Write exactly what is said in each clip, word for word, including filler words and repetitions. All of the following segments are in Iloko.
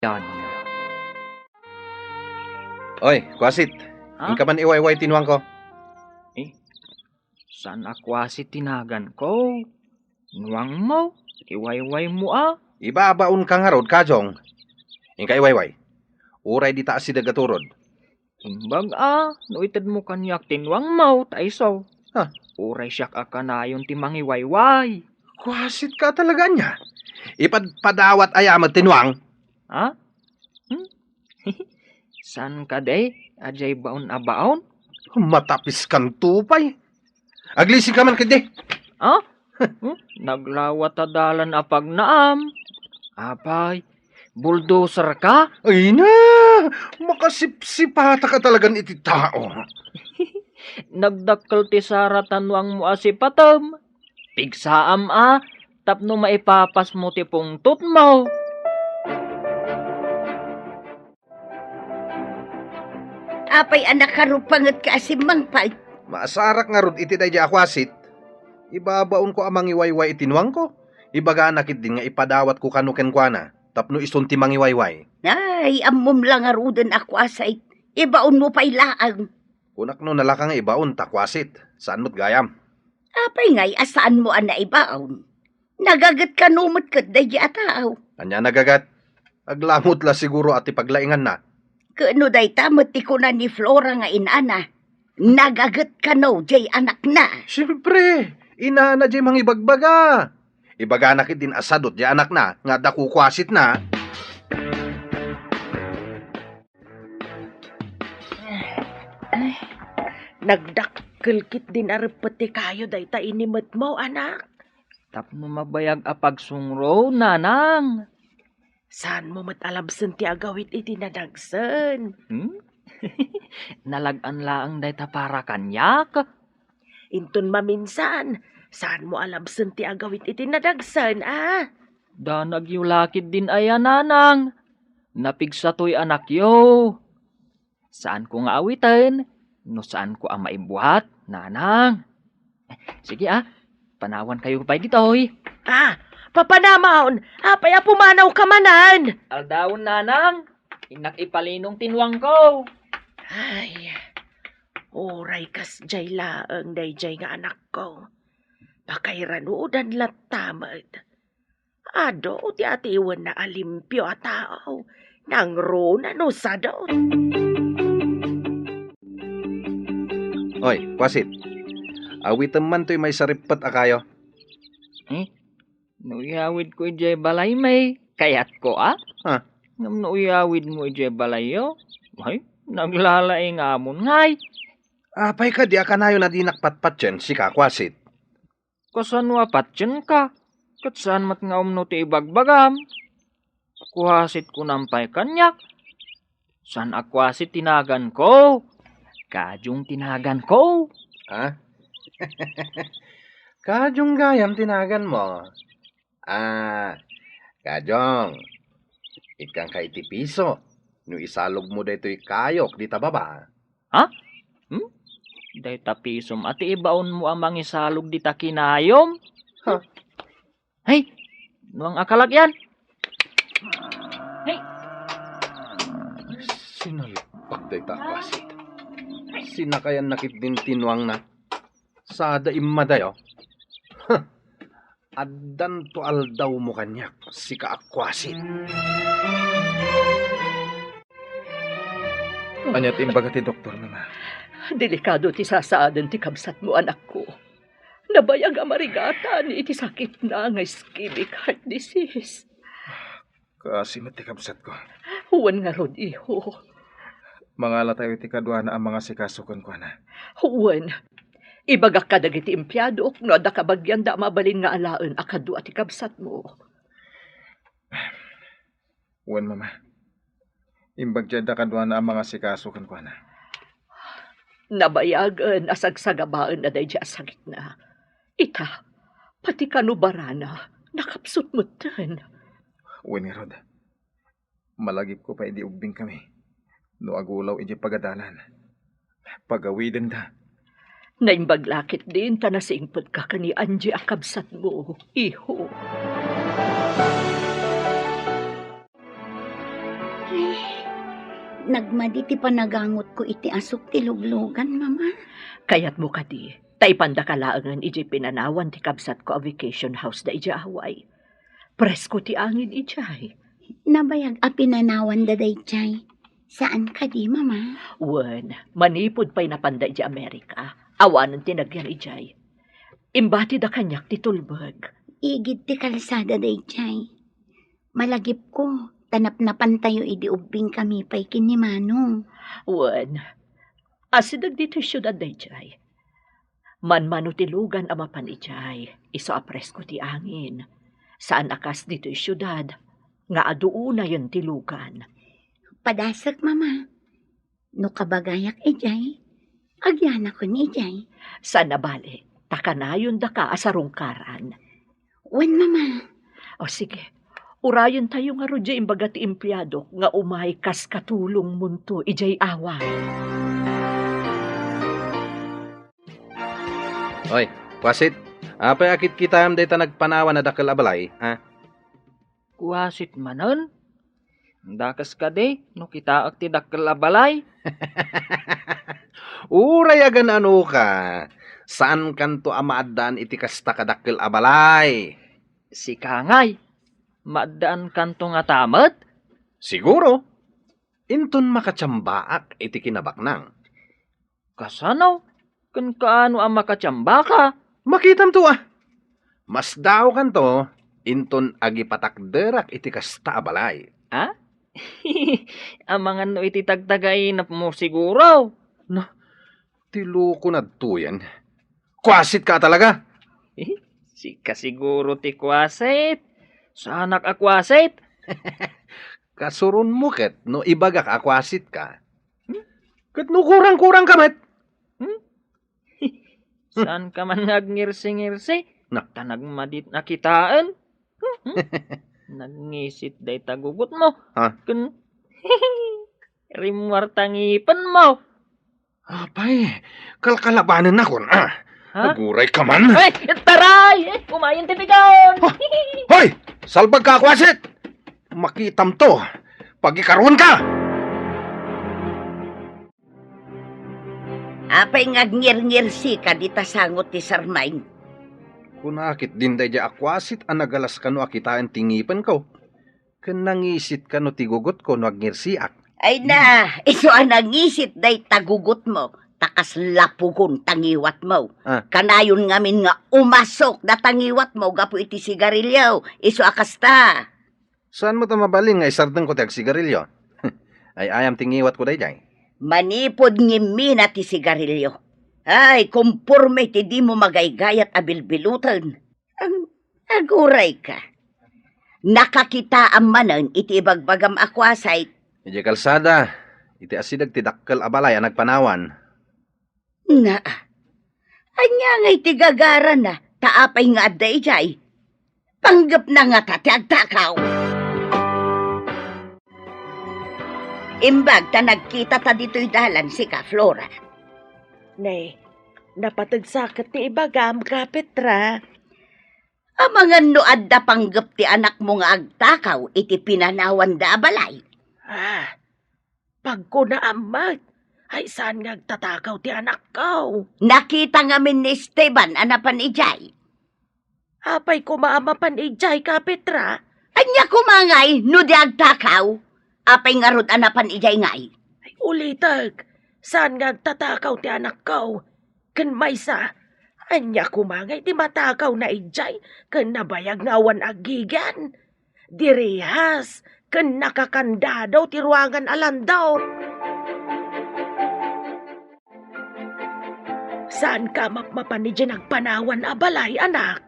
Yan. Oy, kuasit. Ha? Inka man iwayway ti nuangko. Eh, saan a kuasit ti naganko? Nuangmo, iwaywaymo a. Ibabaonka ngarud, Kajong. Inka iwayway. Uray dita asideg a turod. Imbag a, no itedmo kaniak ti nuangmo, ta isu. Ha? Uray siak a kanayon ti mangiwayway. Kuasitka talaga ania? Ipadpadawat aya met ti nuang? Ha? Hmm? Saan kadi? Adiay baon a baon? Matapiskanto pay. Aglisinka man ketdi. Ha? Hmm? Naglawa ta dalan a pagnaam. Apay, bulldozer ka? Ay na! Makasipsipata ka talagan iti tao. Nagdakkel ti sara ta nuangmo a sipatem. Pigsaam a, tapno maipapasmo ti pungtotmo. Apay a nakarupangetka a simmangpet? Maasarak ngarud iti daydi a kuasit. Ibabaonko a mangiwayway iti nuangko. Ibagana ketdin nga ipadawatko kano kenkuana, tapno isun ti mangiwayway. Ay, ammom la ngaruden a kuasit. Ibaonmo pay laeng. Kunak no nalaka nga ibaon ta kuasit. Saan met gayam? Apay ngay a saanmo a naibaon? Nagaget kano met ket daydi a tao? Ania nagaget? Aglamut la siguro a ti paglainganna. Ket no dayta met ti kuna ni Flora nga inana, nagaget kano diay anakna? Siempre, inana diay mangibagbaga. Ibagana ketdin a sadut diay anakna nga adda kukuasitna. Ay, nagdakkel ketdin a reppet ti kayo dayta inimetmo, anak. Tapno mabayag a pagsungro, nanang. Saanmo met a labsen ti agawid iti nadagsen? Hmm? Nalag-an laeng dayta para kaniak. Inton maminsan, saanmo a labsen ti agawid iti nadagsen, a? Danagyo la ketdin aya, nanang. Napigsa toy anakyo. Saanko nga awiten no saanko a maibuat, nanang. Sige, a, panawankayo pay ditoy. A, papanamon, apay a pumanawka manen? Aldawen, nanang, innak ipalinong ti nuangko. Ay, uray kasdiay laeng daydiay nga anakko. Pakairanudan latta met. Adu ti atiwenna a limpio a tao, nangruna no sadu. Oy, kuasit. Awitem man toy maysa reppet a kayo. Eh? No iyawidko idiay balaymi, kayatko a? Ha? Ngem no iyawidmo idiay balayyo, ay, naglalaing amon ngay. Apay kadi a kanayon a dinak patpatien, sika, kuasit? Kasano a patienka? Ket saan met nga umno ti ibagbagam. Kuasit kunam pay kaniak. Saan a kuasit ti naganko. Kajong ti naganko. Ha? Kajong gayam ti naganmo. Ah, Kajong, ikkanka iti piso no isalogmo daytoy kayok dita baba. Ha? Hmm? Dayta pisom a ti ibaonmo a mangisalog dita kinayom? Ha? Hey! Nuang a kalak yan! Hey! Sinalpak dayta a kuasit. Sinakayan na ketdin ti nuangna. Sada immadayo. Huh! Addanto aldawmo kaniak, sika a kuasit. Ania ti imbaga ti doktor, Mama? Delikado ti sasaaden ti kabsatmo, anakko. Nabayag a marigatan iti sakitna nga ischemic heart disease. Kaasi met ti kabsatko. Wen ngarud, iho. Mangalatayo iti kaduana a mangasikaso kenkuana. Wen, ibagak kadagiti empleyadok no adda kabagianda a mabalin nga alaen a kadua ti kabsatmo. Wen, Mama. Imbag ti adda kaduana a mangasikaso kenkuana. Nabayagen a sagsagabaenna daydi a sakitna. Ita, pati kano barana, nakapsut metten. Wen ngarud, malagipko pay idi ubbingkami no agulaw idiay pagadalan. Pagawidenda. Naimbag la ketdin ta nasingpetka ken ni Angie a kabsatmo, iho. Nagmadi ti panagangotko iti asuk ti luglugan, Mama. Kayatmo kadi, ta ipandaka laengen idiay pinanawan ti kabsatko a vacation house da idiay Hawaii. Presko ti angin idiay. Nabayag a pinanawanda daydiay. Saan kadi, Mama? Wen, manipud pay napanda idiay Amerika, awanen ti nagyan idiay. Imbatida kaniak ti tulbeg. Igid ti kalsada daydiay. Malagipko, ta napnapantayo idi ubbingkami pay ken ni Manong. Wen, asideg ditoy siudad daydiay. Manmano ti lugan a mapan idiay, isu a presko ti angin. Saan a kas ditoy siudad, nga adu unayen ti lugan. Padasek, Mama. No kabagayak idiay, agyanakon idiay. Saan a bale, ta kanayondaka a sarungkaran. Wen, Mama. O sige, urayentayo ngarud diay imbaga ti empleadok nga umay kas katulongmonto idiay away. Oy, kuasit, apay a kitkitaem dayta nagpanawan a dakkel a balay, ha? Kuasit manen? Dakes kadi no kitaek ti dakkel a balay? Uray agan-anoka, saankanto a maaddaan iti kasta kadakkel a balay. Sika ngay, maaddaankanto ngata met? Siguro. Inton makatiambaak iti kinabaknang. Kasano? Ken kaano a makatiambaka? Makitamto a. Masdaokanto inton agipatakderak iti kasta a balay. A? Amangan no iti tagtagainepmo siguro. Na, ti loko nadtoyen. Kuasitka a talaga? Sika siguro ti kuasit. Saanak a kuasit. Kasuronmo ket no ibagak a kuasitka. Hmm? Ket no kurang-kurangka met. Hmm? Saanka man nga agngirsi-ngirsi? Na. Ta nagmadit a kitaen. Hmm? Nagngisit dayta gugotmo. Ha? Ken rimmuar ta ngipenmo. Apay, kalkalabanennakon, a. Ha? Agurayka man. Ay, taray! Ay, umayen ti pigaon! Ha? Hoy! Salbagka a kuasit! Makitamto. Pagikaruanka! Apay nga agngirngirsika dita sango ti sarmaing? Kuna ketdin daydiay a kuasit a nagalas kano a kitaen ti ngipenko. Ken nangisit kano ti gugotko no agngirsiak. Ay na, isu a nangisit dayta gugotmo, ta kas lapugon ta ngiwatmo. A. Kanayon ngamin nga umasok data ngiwatmo gapu iti sigarilio, isu a kasta. Saanmo ta mabalin nga isardengko ti agsigarilio? Ay-ayam ti ngiwatko daydiay. Manipud ngimmina ti sigarilio. Ay, komporme ti dimo magaygayat a bilbiloten. Ang agurayka. Nakakitaam manen iti ibagbagam a kuasit. Idiay kalsada, iti asideg ti dakkel a balay a nagpanawan. Naa. Ania ngay ti gagarana, ta apay nga adda idiay? Panggepna ngata ti agtakaw. Imbag ta nagkita ta ditoy dalan sika, Flora. Ne, napateg sa ket ti ibagam, Ka Petra. Amangan no adda panggep ti anakmo nga agtakaw iti pinanawanda a balay. Ah, pagkunaam met, ay saan nga agtatakaw ti anakko. Nakita ngamin ni Esteban a napan idiay. Apay koma a mapan idiay, Ka Petra? Ania koma ngay no di agtakaw? Apay ngarud a napan idiay ngay? Ay, ulitek, saan nga agtatakaw ti anakko? Ken maysa, ania koma ngay ti matakawna idiay ken nabayag nga awan aggigyan? Direhas ken nakakandado ti ruangan a landok. Saanka a mapmapan idiay nagpanawan a balay, anak?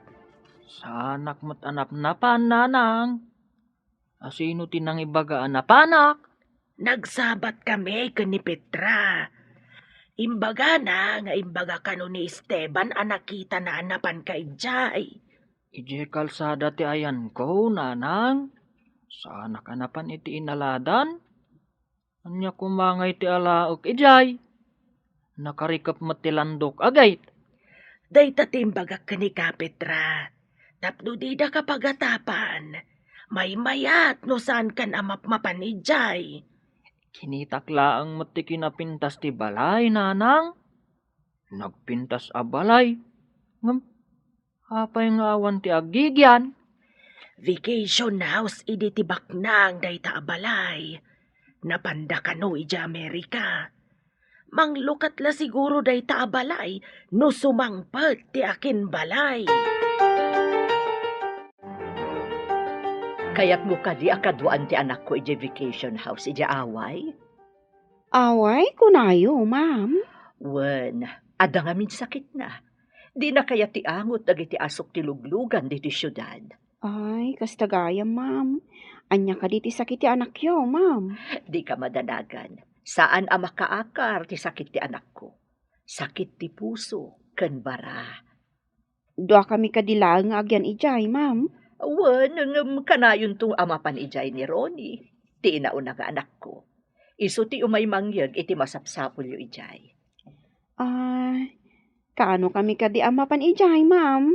Saanak met a napnapan, nanang. Asino ti nangibaga a napanak? Nagsabatkami ken ni Petra. Imbagana nga imbaga kano ni Esteban a nakitana a napanka idiay. Idiay kalsada ti ayanko, nanang. Saanak a napan iti inaladan. Ania koma ngay ti alaek idiay? Nakarikep met ti landok, agayt. Dayta ti imbagak kenka, Petra. Tapno didaka pagatapan, Maymayat no saankan a mapmapan idiay. Kinitak laeng met ti kinapintas ti balay, nanang. Nagpintas a balay. Ngem, apay nga awan ti agigian? Vacation house idi ti baknang dayta a balay. Napanda kano idiay Amerika. Manglukat la siguro dayta a balay no sumangpet ti akinbalay. Kayatmo kadi a kaduaan ti anakko idiay vacation house idiay Hawaii? Hawaii, kunayo, ma'am? Wen, adda ngamin sakitna. Dina kayat ti angot dagiti asuk ti luglugan ditoy siudad. Ay, kasta gayam, ma'am. Ania kadi ti sakit ti anakyo, ma'am? Dika madanagan. Saan a makaakar ti sakit ti anakko. Sakit ti puso ken bara. Duakami kadi laeng nga agyan idiay, ma'am. Wen, ngem kanayonto a mapan idiay ni Ronnie, ti inauna nga anakko. Isu ti umay mangyeg iti masapsapulyo idiay. Ah, kaano kami kadi a mapan idiay, ma'am?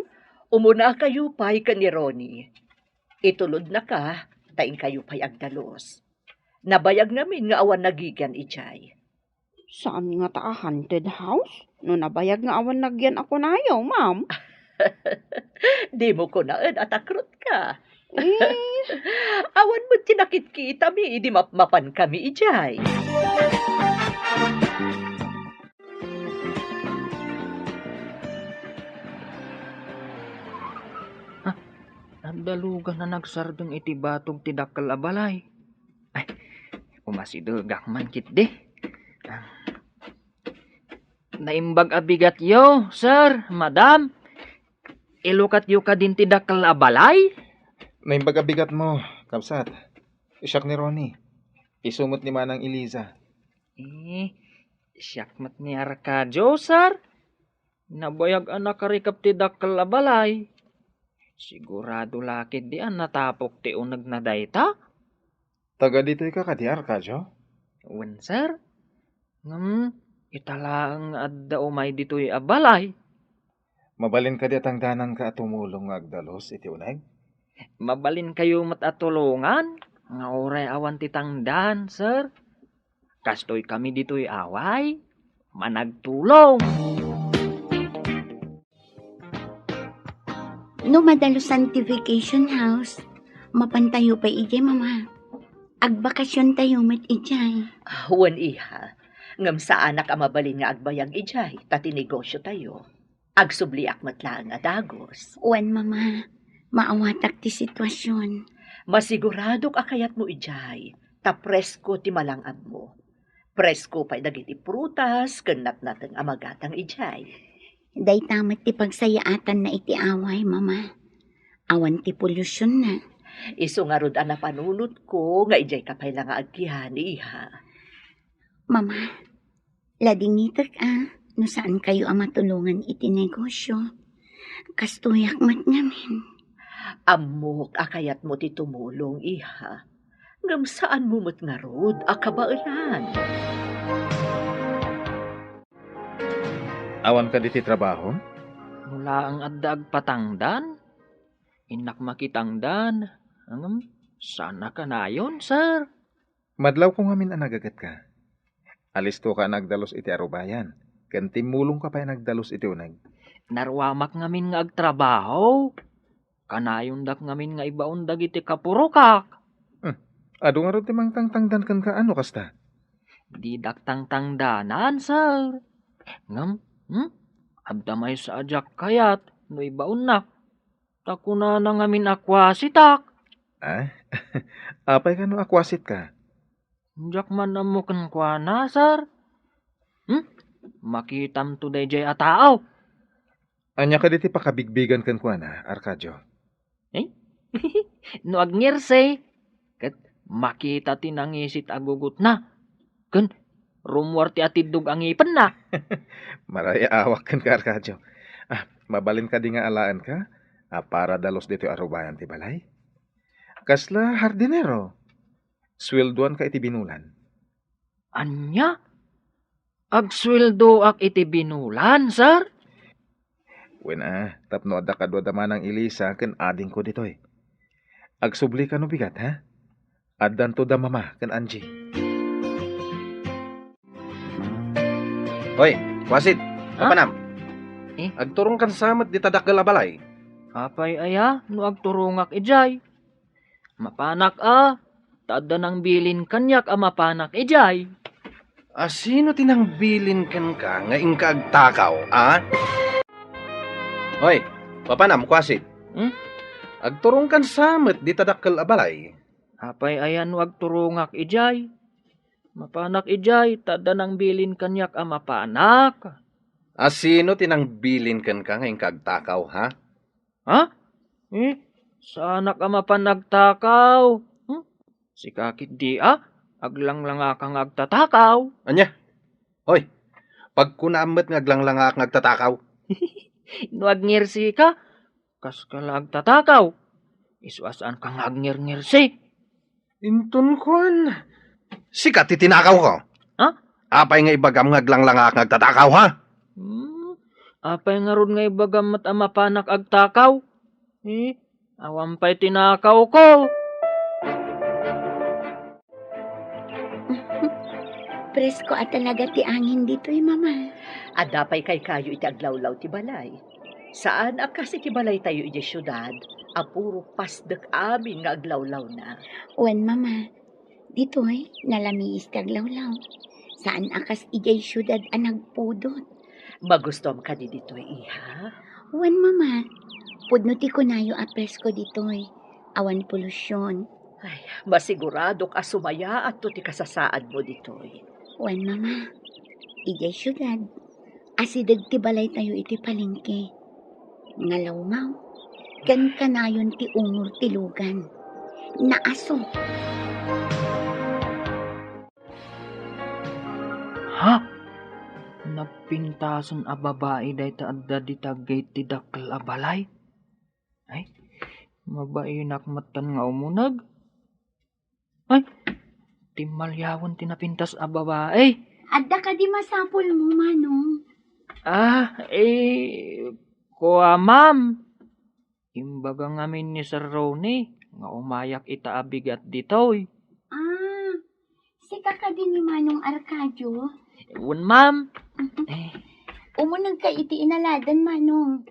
Umunakayo pay ken ni Ronnie. Itulodnaka, ta inkayo pay agdalus. Nabayag ngamin nga awan nagigian idiay. Saan ngata a haunted house? No nabayag nga awan nagyan a kunayo, ma'am. Dimo kunaen a takrotka. Eh. Awan met ti nakitkitami idi mapmapankami idiay. Ah, adda lugan a nagsardeng iti batog ti dakkel a balay. Ay, umasidegak man ketdi. Naimbag a bigatyo, sir, madam. Ilukatyo kadin ti dakkel a balay? Naimbag a bigatmo, kabsat. Siak ni Ronnie. Isu met ni Manang Eliza. Eh, siak met ni Arcadio, sir. Nabayag a nakarikep ti dakkel a balay. Sigurado la ketdi a natapok ti unegna dayta? Taga ditoy ka kadi, Arcadio? Wen, sir. Ngem, ita laeng nga adda umay ditoy a balay. Mabalin kadi a tangdananka a tumulong nga agdalus iti uneg? Mabalinkayo met a tulongan nga uray awan ti tangdan, sir. Kastoy kami ditoy Hawaii, managtulong. No madalusan ti vacation house, mapantayo pay idiay, Mama. Agbakasiontayo met idiay. Ah, wen, iha. Ngem saanak a mabalin nga agbayag idiay, ta ti negosiotayo. Agsubliak met laeng a dagus. Wen, Mama. Maawatak ti sitwasion. Masiguradok a kayatmo idiay, ta presko ti malang-abmo. Presko pay dagiti prutas ken natnateng a magatang idiay. Dayta met ti pagsayaatanna iti Hawaii, Mama. Awan ti polusyon na. Isu ngarud a napanunotko nga idiay ka pay la nga agyan, iha. Mama, ladingitek a no saankayo a matulongan iti negosyo. Kastoyak met ngamin. Ammok a kayatmo ti tumulong, iha. Ngem saanmo met ngarud a kabaelan. Awan kadi ti trabaho? No laeng adda agpatangdan, innak makitangdan. Ngem, saan a kanayon, sir? Madlawko ngamin a nagagetka. Alistoka a nagdalus iti arubayan, ken timmulongka pay a nagdalus iti uneg. Naruamak ngamin nga agtrabaho. Kanayondak ngamin nga ibaon dagiti kapurokak. Hmm. Adu ngarud ti mangtangtangdan kenka a no kasta? Didak tangtangdanan, sir. Ngem, hmm? Adda maysa a diak kayat no ibaonnak. Ta kunana ngamin a kuasitak. Ah? Apay kano a kuasitka? Diak man ammo kenkuana, sir. Hmm? Makitamto daydiay a tao. Ania kadi ti pakabigbigan kenkuana, Arcadio? Eh? No agngirse, ket makita ti nangisit a gugotna. Ken rummuar ti atiddog a ngipenna. Marayaawak kenka, Arcadio. Ah, mabalin kadi nga alaenka a para dalus ditoy arubayan ti balay? Kasla hardinero? Sueldoanka iti binulan? Ania? Agsueldoak iti binulan, sir? Wen a, tapno adda kadua da Manang Elisa ken adingko ditoy. Agsubli ka no bigat, ha? Addanto da Mama ken Angie. Hoy, kuasit, Ha? Papanam. Eh? Agturongkan sa met dita dakkel a balay. Apay aya no agturongak idiay? Mapanak a, ta adda nangbilin kaniak a mapanak idiay. A sino ti nangbilin kenka nga inka agtakaw, a? Hoy, Papanam, kuasit. Hmm? Agturongkan sa met dita dakkel a balay. Apay aya no agturongak idiay? Mapanak idiay, ta adda nangbilin kaniak a mapanak. A sino ti nangbilin kenka nga inka agtakaw, ha? Ha? Eh, saanak a mapan agtakaw. Hmm? Sika ketdi a, aglanglangakan nga agtatakaw. Ania? Hoy, pagkunaam met nga aglanglangakan nga agtatakaw. No agngirsi ka, kaska la agtatakaw. Isu a saanka nga agngirngirsi. Inton kuan, sika ti tinakawko. Ha? Apay nga ibagam nga aglanglangakan nga agtatakaw, ha? Hmm? Apay ngarud nga ibagam met a mapanak agtakaw? Eh, awan pay tinakawko. Presko a talaga ti angin ditoy, Mama. Adda pay kaykayo iti aglawlaw ti balay. Saan a kas iti balaytayo idiay siudad a puro pasdek amin nga aglawlawna. Wen, Mama, ditoy nalamiis ti aglawlaw. Saan a kas idiay siudad a nagpudot. Magustuam kadi ditoy, iha? Wen, Mama, pudno ti kunayo a presko ditoy. Awan polusion. Ay, masiguradok a sumayaatto ti kasasaadmo ditoy. Wen, Mama, idiay siudad, asideg ti balaytayo iti palengke. Ngalawmaw, ken kanayon ti ungor ti lugan. Naaso. Ha? Nagpintasen a babai dayta adda dita gate ti dakkel a balay? Ay, mabainak metten nga umuneg. Ay, timmaliawen ti napintas a babai. Adda kadi masapulmo, Manong? Ah, eh, kua, ma'am. Imbaga ngamin ni Sir Ronnie nga umayak ita a bigat ditoy. Ah, sika kadi ni Manong Arcadio? Wen, ma'am. Eh. Umunegka iti inaladan, Manong.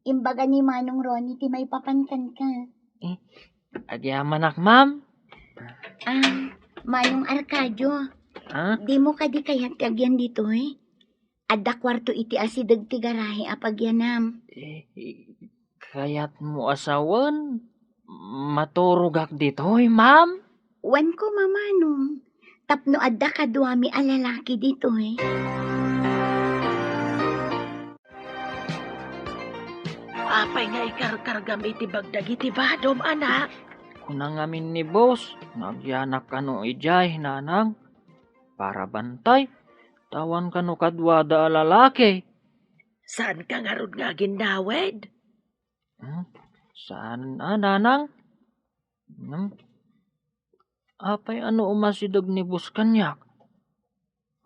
Imbaga ni Manong Ronnie ti maipapan kenka. Eh, agyamanak, ma'am. Ah, Manong Arcadio, Ah? Dimo kadi kayat ti agyan ditoy? Adda kuarto iti asideg ti garahe a pagyanam. Eh, kayatmo a sawen, maturogak ditoy, ma'am? Wen ko, Manong, tapno adda kaduami a lalaki ditoy. Apay nga ikarkargam iti bag dagiti badom, anak? Kuna ngamin ni boss, nga agyanak kano idiay, nanang. Para bantay, ta awan kano kaduada a lalaki. Saanka ngarud nga aginnawed? Hmm? Saan a, nanang? Hmm? Apay a no umasideg ni boss kaniak?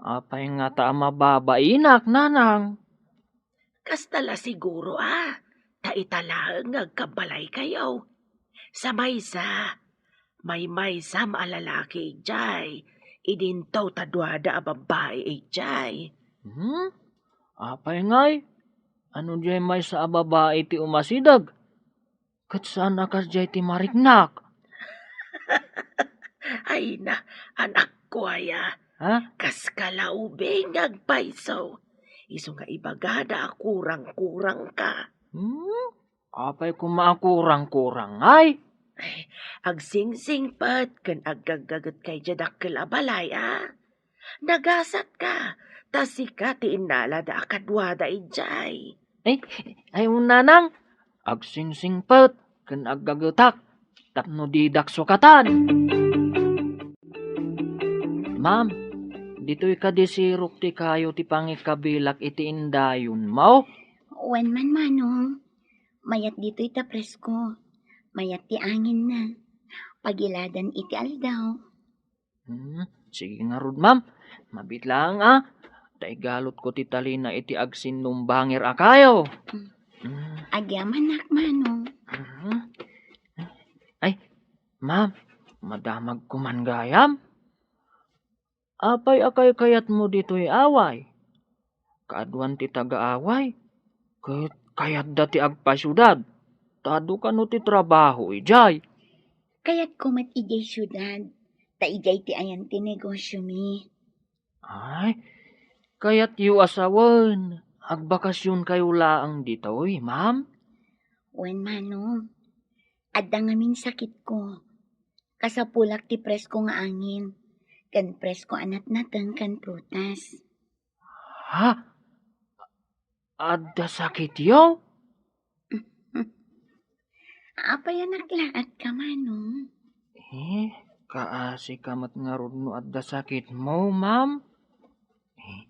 Apay ngata a mababainak, nanang? Kasta la siguro a, ta ita laeng nga agkabbalaykayo. Sa maysa, maymaysam a lalaki idiay, idinto ta duada a babbai idiay. Hmm? Apay ngay? Ano diay maysa a babai ti umasideg? Ket saan a kasdiay ti mariknak? Ay na, anakko aya. Ha? Kaska la ubing nga agpayso. Isu nga ibagada a kurang-kurangka. Hmm? Apay koma a kurang-kurang, ay? Ay, agsingsingpet ken aggaggagetka idiay dakkel a balay, a? Nagasatka, ta sika ti innalada a kaduada idiay. Ay, ay, nanang, agsingsingpet ken aggagetak tapno didak sukatan. Ma'am, ditoy kadi sirok ti kayo ti pangikabilak iti indayonmo? Wen man, Manong. Mayat ditoy ta presko. Mayat ti anginna. Pagiladan iti aldaw. Hmm, sige ngarud, ma'am. Mabiit laeng, a. Ta igalutko ti talina iti agsinnumbanger a kayo. Hmm. Hmm. Agyamanak, Manong. Hmm. Ay, Ma'am, madamagko man gayam. Apay a kaykayatmo ditoy Away? Kaaduan ti taga-Away, ket kayatda ti agpasiudad. Ta adu kano ti trabaho idiay. Kayatko met idiay siudad, ta idiay ti ayan ti negosyomi. Ay, kayatyo a sawen, agbakasionkayo laeng ditoy, ma'am? Wen, Manong. Adda ngamin sakitko. Kasapulak ti presko nga angin, ken presko a natnateng ken prutas. Ha? Adda sakityo? Apay a naklaat ka, Manong? Eh, kaasi ka met ngarud no adda sakitmo, ma'am? Eh,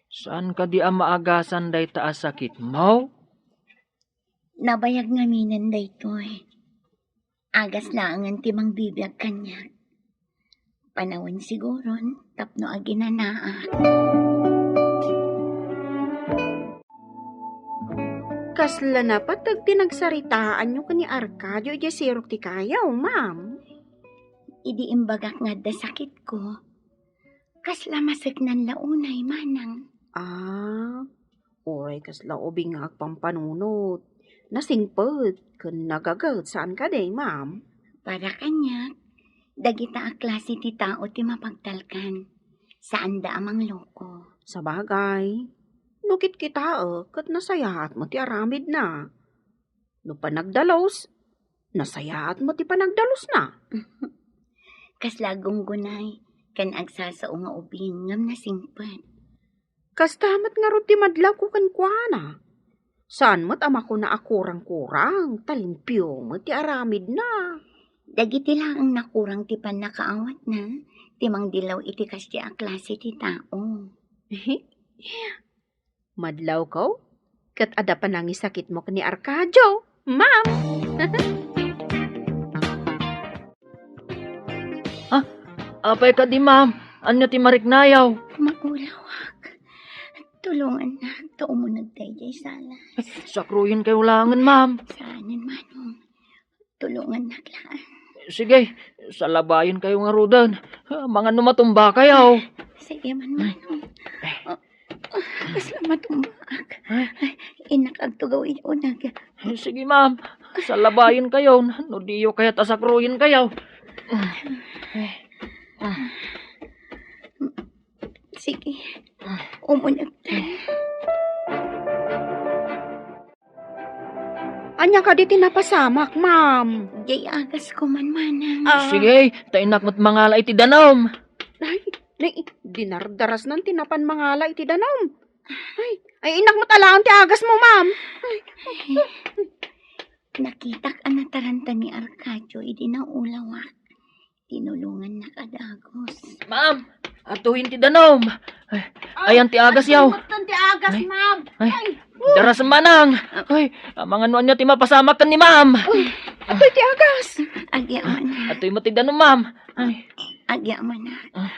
saan kadi a maagasan dayta a sakitmo? Nabayag ngaminen daytoy. Agas laengen ti mangbibiag kaniak. Panawen siguron tapno aginanaak. Kasla napateg ti nagsaritaanyo ken ni Arcadio idiay sirok ti kayo, ma'am? Idi imbagak nga adda sakitko, kasla maseknan la unay, Manang. Ah, uray kasla ubing nga agpampanunot. Nasingpet ken nagaget, saan kadi, ma'am? Para kaniak, dagita a klase ti tao ti mapagtalkan. Saanda a mangloko. Sabagay, no kitkitaek, ket nasayaat met ti aramidna. No panagdalus, nasayaat met ti panagdalusna. Kasla aggunggunay, ken agsasao nga ubing ngem nasingpet. Kasta met ngarud ti madlawko kenkuana. Saan met a makuna a kurang-kurang, ta limpio met ti aramidna. Dagiti laeng nakurang ti pannakaawatna, ti mangdillaw iti kasdi a klase ti tao. Madlawko, ket adda panangisakitmo ken ni Arcadio, ma'am. Ah, apay kadi, ma'am? Ania ti mariknayo? Maulawak. Tulongannak ta umuneg daydiay salas. Sakruyenkayo laengen, ma'am. Saanen, Manong. Tulongannak laeng. Sige, salabayenkayo ngaruden. Amangan no matumbakayo. Sige man, Manong. Ah, ah, kasla matumbaak. Ay. Ay, innak agtugaw iti uneg. Sige, ma'am. Salabayenkayo no diyo kayat a sakruyenkayo. Sige. Umuneg. Ania kadi ti napasamak, ma'am? Diay agasko man, Manang. Ah. Sige, ta innak met mangala iti danum. Ay, nay, dinardarasnan ti napan mangala iti danum. Ay, ay, innak met alaen ti agasmo, ma'am. Ay. Nakitak a nataranta ni Arcadio idi naulawak. Tinulongannak a dagus. Ma'am, atuyen ti danum. Ay, ayan ti agasyo. Atuyen ti agas, ma'am. Ay, ay, daras manang. Ay, amangan no ania ti mapasamak ken ni ma'am. Uy, atoy ti agas. Agyamanak. Atoy met ti danum, ma'am. Ay. Agyamanak. Ah.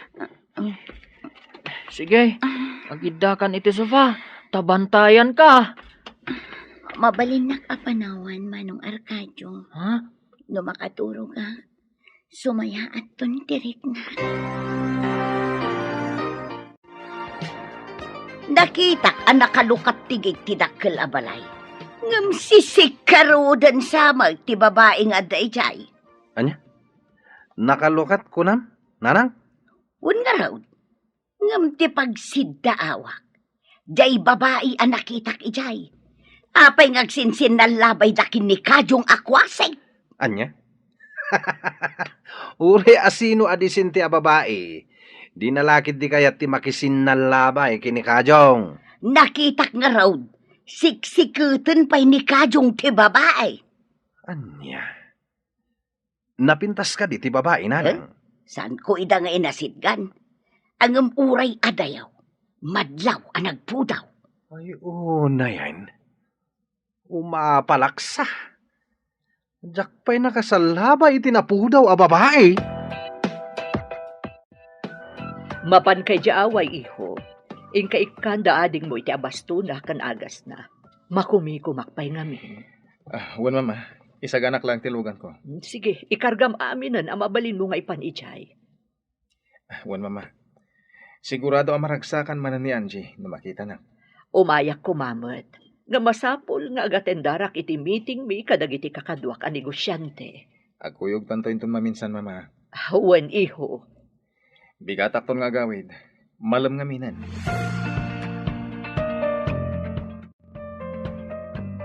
Sige, agiddakan iti sofa. Ta bantayanka. Mabalinnak a panawan, Manong Arcadio. Ha? No makaturogak, sumayaatton ti riknak. Nakitak a nakalukat ti gig ti dakkel a balay. Ngem sisikkaruden sa met ti babai nga adda idiay. Ania? Nakalukat kunam, nanang? Wen ngarud. Ngem ti pagsiddaawak, diay babai a nakitak idiay. Apay nga agsinsinnallabay da ken ni Kajong a kuasig? Ania? Uray a sino a disente a babai, dina la ketdi kayat ti makisinnallabay ken ni Kajong. Nakitak ngarud, siksiketen pay ni Kajong ti babai. Ania? Napintas kadi ti babai, nanang? Eh? Saanko ida nga inasitgan? Ngem uray adayo, madlaw a nagpudaw. Ay, unayen. Umapalaksa. Diak pay nakasallaba iti napudaw a babai. Mapanka idiay Away, iho. Inka ikkanda adingmo iti abastona ken agasna. Makumikumak pay ngamin. Ah, wen, mama. Isaganak laeng ti luganko. Sige, ikargam aminen a mabalinmo nga ipan idiay. Ah, wen, Mama. Sigurado a maragsakan manen ni Angie no makitanak. Umayak koma met. Nga masapul nga agatendarak iti meetingmi kadagiti kakaduak a negosiante. Agkuyogtanto inton maminsan, Mama. Ah, wen, iho. Bigatakton nga agawid. Malem ngaminen.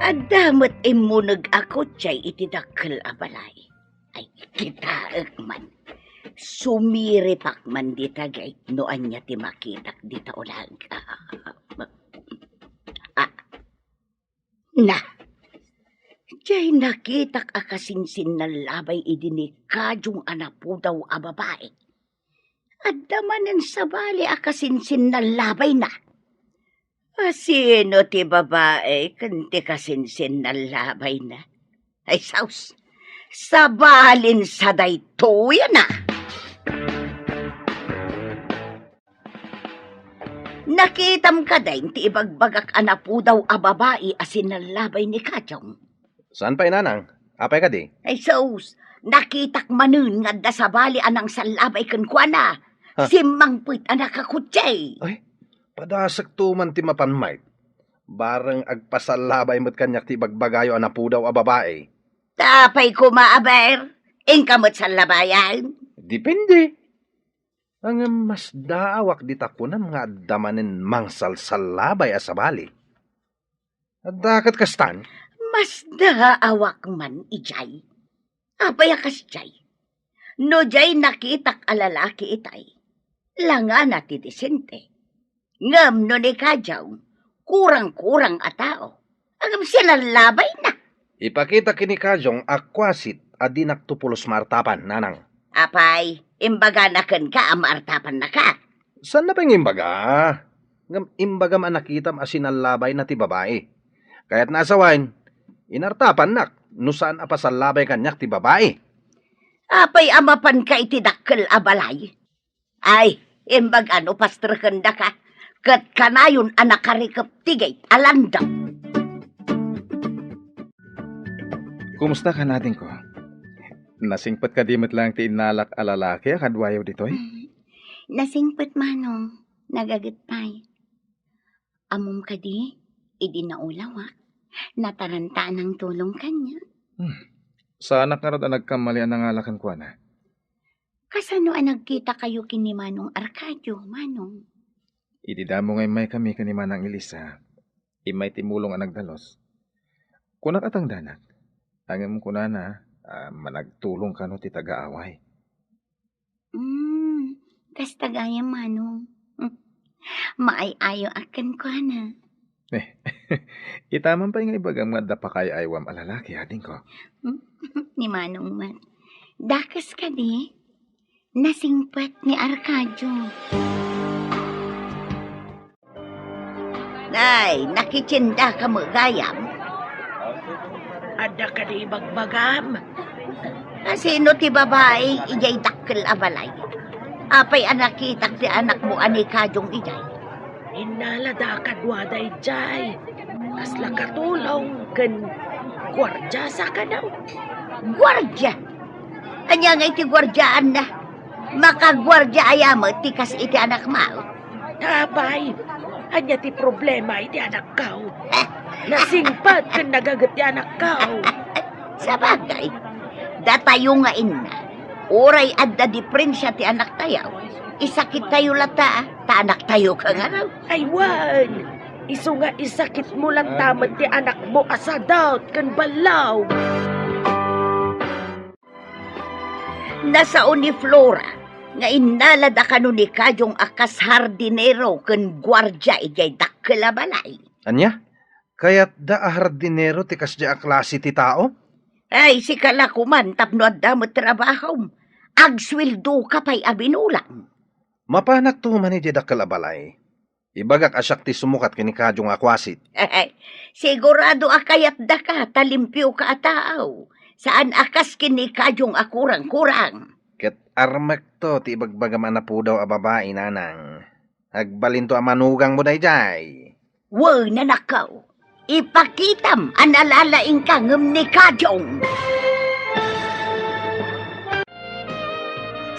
Adda met immuneg a kotsay iti dakkel a balay. Ay, kitaek man. Sumiripak man dita gayt no ania ti makitak dita ulag. Ah, na. Diay nakitak a kasinsinnallabay idi ni Kajong a napudaw a babai. Adda manen sabali a kasinsinnallabayna. A sino ti babai ken ti kasinsinnallabayna? Ay, saus. Sabalin sa daytoy na. Nakitam kadi ti ibagbagak a napudaw a babai a sinallabay ni Kajong? Saan pay, Nanang? Apay kadi? Ay, sus, nakitak manen nga adda sabali a nangsallabay kenkuana. Ha? Simmangpet a nakakutse. Ay, padasekto man ti mapan, Mike. Bareng agpasallabay met kaniak ti ibagbagayo a napudaw a babai. Apay koma, aber, inka met sallabayan? Depende. Ngem masdaawak dita kunam nga adda manen mangsalsallabay a sabali. Adda ket kastan? Masdaawak man idiay. Apay a kasdiay? No diay nakitak a lalaki itay, langana ti disente. Ngem no ni Kajong, kurang-kurang a tao. Ngem sinallabay na. Ipakita ken ni Kajong a kuasit a dinakto pulos maartapan, Nanang. Apay, imbagana kenka a maartapannaka? Saan na pay nga imbaga? Ngem imbagam a nakitam a sinallabay na ti babai. Kayatna a sawen, inartapannak no saan a pasallabay kaniak ti babai. Apay a mapanka iti dakkel a balay? Ay, imbaga no pastrekendaka, ket kanayon a nakarikep ti gayt a landam. Kumusta ka, adingko? Nasingpet kadi met laeng ti innalak a lalaki a kaduayo ditoy? Nasingpet, Manong. Nagaget pay. Ammom kadi, idi naulawak, nataranta a nangtulong kaniak. Hmm. Saanak ngarud a nagkammali a nangala kenkuana. Kasano a nagkitakayo ken ni Manong Arcadio, Manong? Idi damo nga immaykami ken ni Manang Elisa, immay ti mulong a nagdalus. Kunak a tangdanak, ngem kunana a managtulong kano ti taga-away. Hmm, kasta gayam, Manong. Maay-ayoak kenkuana. Eh, ita man pay nga ibagam nga adda pakaay-aywam a lalaki, adingko. Ni Manong met. Dakes kadi? Nasingpet ni Arcadio. Nay, nakitiendaka met gayam? Adda kadi ibagbagam? A sino ti babai idiay dakkel a balay? Apay a nakitak ti anakmo a ni Kajong idiay? Innalada kaduada idiay. Kasla katulong ken guardia sa kano. Guardia? Ania nga iti guardiaanna? Makaguardia aya met ti kas iti anakmo? Apay, ania ti problema iti anakko? Nasingpet ken nagaget ti anakko. Sabagay, datayo nga inna, uray adda diprensia ti anaktayo, isakittayo latta, ta anaktayo kangaraw. Ay, wen! Isu nga isakitmo latta met ti anakmo a sadot ken ballaw. Nasao ni Flora nga innalada kano ni Kajong a kas hardinero ken guardia idiay dakkel a balay. Ania? Kayatda a hardinero ti kasdiay a klase ti tao? Ay, sika la koman tapno adda met trabahom. Agsueldoka pay a binulang. Mapanakto man idiay dakkel a balay. Ibagak a siak ti sumukat ken ni Kajong a kuasit. Sigurado a kayatdaka ta limpioka a tao. Saan a kas ken ni Kajong a kurang-kurang. Ket armekto ti ibagbagam a napudaw a babai, Nanang. Agbalinto a manugangmo daydiay. Wen, anakko. Ipakitam a nalalaingka ngem ni Kajong.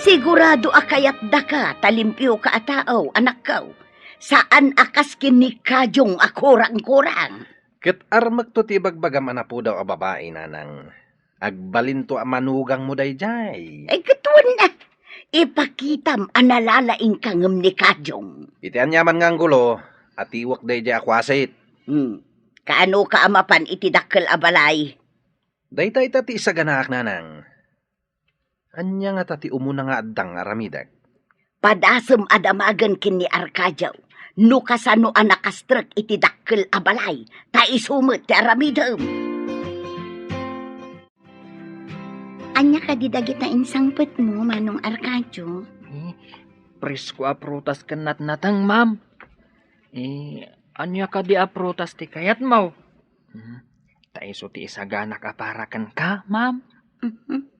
Sigurado a kayatdaka ta limpioka a tao, anakko. Saan a kas ken ni Kajong a kurang-kurang. Ket armekto ti ibagbagam a napudaw a babai, nanang. Agbalinto a manugangmo daydiay. Ay, ket wen, ah, ipakitam a nalalaingka ngem ni Kajong. Iti aniaman nga anggulo, atiwek daydiay a kuasit. Hmm. Kaanoka a mapan iti dakkel a balay? Dayta ita ti isaganaak, nanang. Ania ngata ti umuna nga adda nga aramidek? Padasem a damagen ken ni Arcadio no kasano a nakastrek iti dakkel a balay, ta isu met ti aramidem. Ania kadi dagita insangpetmo, Manong Arcadio? Eh, presko a prutas ken natnateng, ma'am. Eh, ania kadi a prutas ti kayatmo? Hmm, ta isu ti isaganak a para kenka, ma'am. Mhm.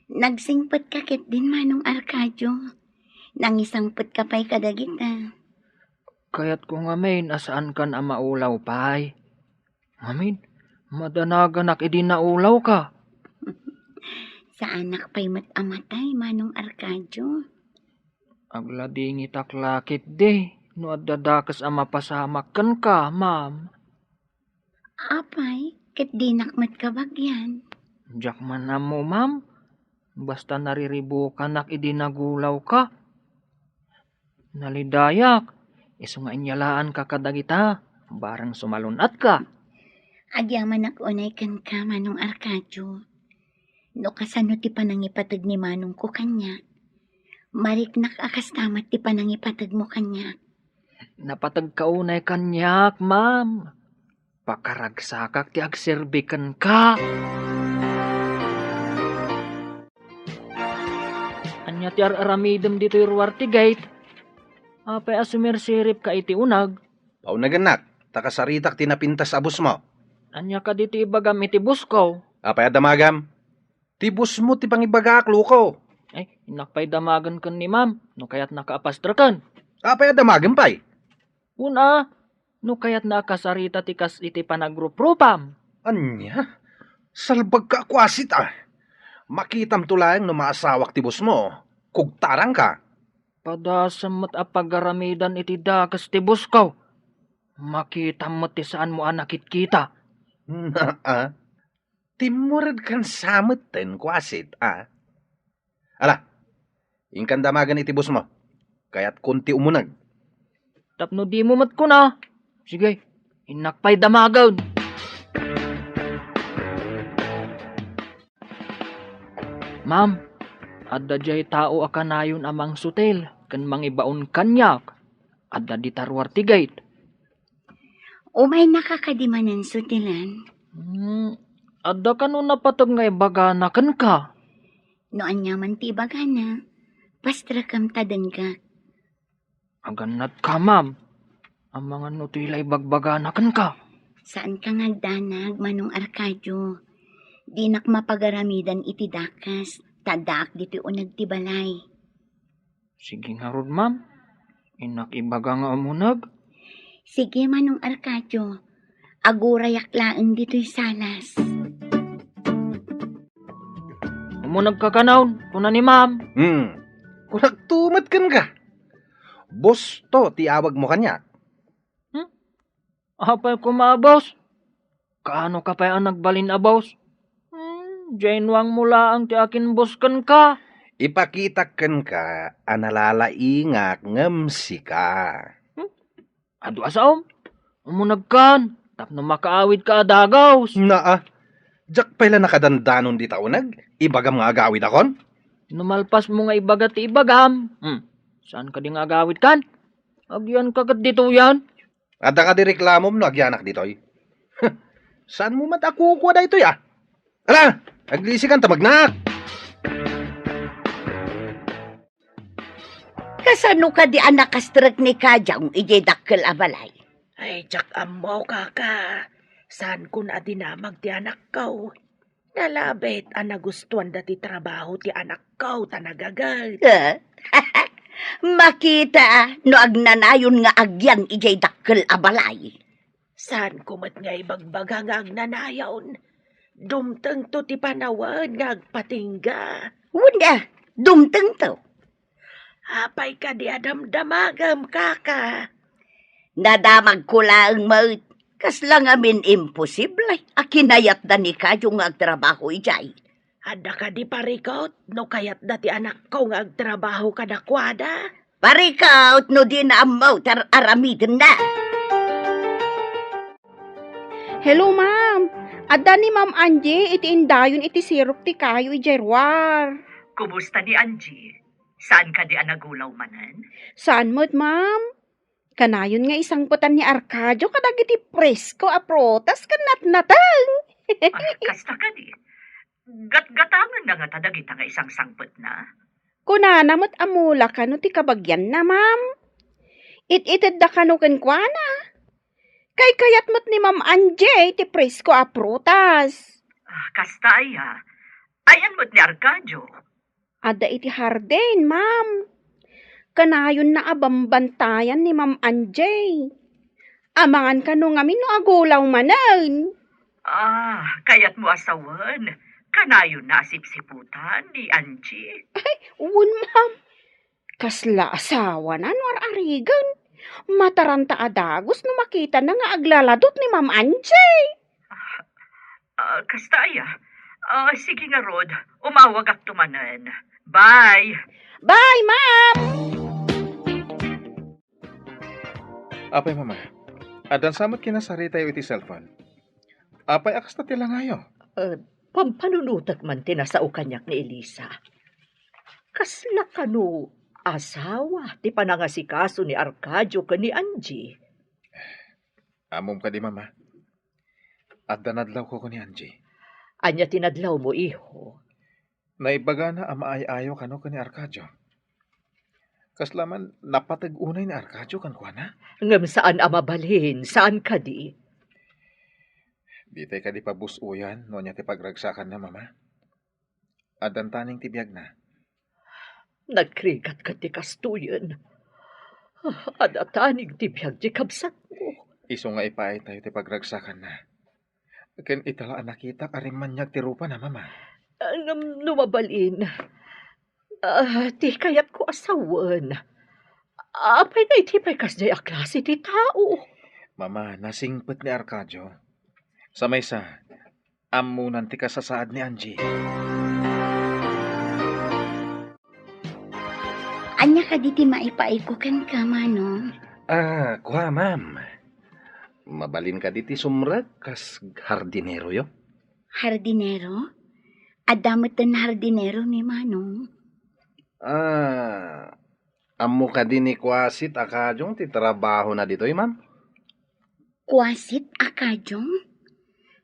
Nagsingpetka ketdin, Manong Arcadio. Nangisangpetka pay kadagita. Kayatko ngamin a saankan a maulaw pay. Ngamin, madanaganak idi naulawka. Saanak pay met a matay, Manong Arcadio. Agladingitak la ketdi no adda dakes a mapasamak kenka, ma'am. Apay, ket dinak met kabagian. Diak man ammo, ma'am. Basta nariribukanak idi nagulawka. Nalidayak, isu nga inyalaanka kadagita, bareng sumalun-atka. Agyamanak unay kenka, Manong Arcadio. No kasano ti panangipateg ni manongko kaniak, mariknak a kasta met ti panangipategmo kaniak. Napategka unay kaniak, ma'am. Pakaragsakak ti agserbi kenka. Ania ti ar-aramidem ditoy ruar ti gate? Apay a sumirsiripka iti uneg? Paunegennak, ta kasaritak ti napintas a bossmo. Ania kadi ti ibagam iti bossko? Apay a damagam? Ti bossmo ti pangibagaak, loko. Ay, innak pay damagen ken ni ma'am, no kayatnaka a pastreken. Apay a damagen pay? Wen a, no kayatna a kasarita ti kas iti panagruprupam. Ania? Salbagka a kuasit a. Makitamto laeng no maasawak ti bossmo. Kugtarangka. Padasem met a pagaramidan iti dakes ti bossko. Makitam met ti saanmo a nakitkita. Naa. Timmuredkan sa metten, kuasit, a? Ala, inkan damagen iti bossmo. Kayatkon ti umuneg. Tapno dimo met kuna. Sige, innak pay damagen. Ma'am, adda diay tao a kanayon a mangsutil ken mangibaon kaniak. Adda dita ruar ti gate. Umaynaka kadi manen sutilan? Hmm, adda kano napateg nga ibagana kenka? No aniaman ti ibagana, pastrekam ta denggak. Agannatka, ma'am. Amangan no toy la ibagbagana kenka. Saanka nga agdanag, Manong Arcadio. Dinak mapagaramidan iti dakes, ta addaak ditoy uneg ti balay. Sige ngarud, ma'am. Innak ibaga nga umuneg. Sige, Manong Arcadio. Agurayak laeng ditoy salas. Umunegka kanon, kuna ni ma'am. Hmm. Kunakto met kenka. Boss to ti awagmo kaniak. Hmm? Apay koma a boss? Kaano ka pay a nagbalin a boss? Hmm, jay nuangmo laeng ti akin boss kenka. Ipakitak kenka a nalalaingak ngem sika. Hmm? Adu a saom? Umunegkan, tapno makaawidka a dagus. Naa, diak pay la nakadandanon dita uneg, ibagam nga agawidakon? No malpasmo nga ibaga ti ibagam, hmm, saan kadi nga agawidkan? Agyanka ket ditoyen. Adda kadi reklamom no agyanak ditoy? Saanmo met a kukua daytoy, a? Ala, aglisikan ta magnak! Kasano kadi a nakastrek ni Kajang idiay dakkel a balay? Ay, diak ammo, kaka. Saankon a dinamag ti anakko. Nalabit a nagustuanda ti trabaho ti anakko ta nagaget. Eh? Makita no agnanayon nga agyan idiay dakkel a balay. Saanko met nga ibagbaga nga agnanayon. Dumtengto ti panawen nga agpatingga. Wen a, dumtengto. Apay kadi a damdamagem, kaka? Nadamagko laeng met. Kasla ngamin imposible a kinayatda ni Kayo nga agtrabaho idiay. Adda kadi parikut no kayatda ti anakko nga agtrabaho kadakuada? Parikut no dina ammo ti ar-aramidenna. Hello, ma'am. Adda ni Ma'am Angie iti indayon iti sirok ti kayo idiay ruar. Kumusta ni Angie? Saan kadi a nagulaw manen? Saan met, ma'am. Kanayon nga isangpetan ni Arcadio kadagiti presko a prutas ken natnateng. Ah, kasta kadi. Gatgatangenna ngata dagita nga isangsangpetna? Kunana met a mula kano ti kabagianna, ma'am. It-itedda kano kenkuana. Kaykayat met ni Ma'am Angie ti presko a prutas. Ah, kasta aya. Ayan met ni Arcadio. Adda iti hardin, ma'am. Kanayonna a bambantayan ni Ma'am Angie. Amangan kano ngamin no agulaw manen. Ah, kayatmo a sawen. Kanayonna a sipsiputan ni Angie. Ay, wen, ma'am. Kasla asawana no ar-arigen. Mataranta a dagus no makitana nga aglaladut ni Ma'am Angie. Ah, kasta aya. Ah, sige ngarud, umawagakto manen. Bye. Bye, ma'am! Apay, mama, addan sa met kinasaritayo iti cellphone? Apay a kasta ti langayo? Eh, pampanunotek man ti nasao kaniak ni Elisa. Kasla kano asawa ti panangasikaso ni Arcadio ken ni Angie? Ammom kadi, mama? Adda nadlawko ken ni Angie. Ania ti nadlawmo, iho? Naibagana a maay-ayo kano ken ni Arcadio. Kasla man napateg unay ni Arcadio kenkuana? Ngem saan a mabalin, saan kadi? Ditay kadi pabus-oyan no ania ti pagragsakanna, mama? Addan taning ti biagna. Nagrigat ket ti kastoyen. Adda taning ti biag ti kabsatmo. Isu nga ipaaytayo ti pagragsakanna. Ken ita la a nakitak a rimmaniag ti rupana, mama. Ah, ngem no mabalin, ah, ti kayatko a sawen, apay nga iti pay kasdiay a klase ti tao? Mama, nasingpet ni Arcadio. Sa maysa, ammonan ti kasasaad ni Angie. Ania kadi ti maipaayko kenka, Manong? Ah, kua, ma'am. Mabalin kadi ti sumrek kas hardineroyo? Hardinero? Adda metten hardinero ni Manong? Ah, ammo kadi ni Kuasit a Kajong ti trabahona ditoy, ma'am? Kuasit a Kajong?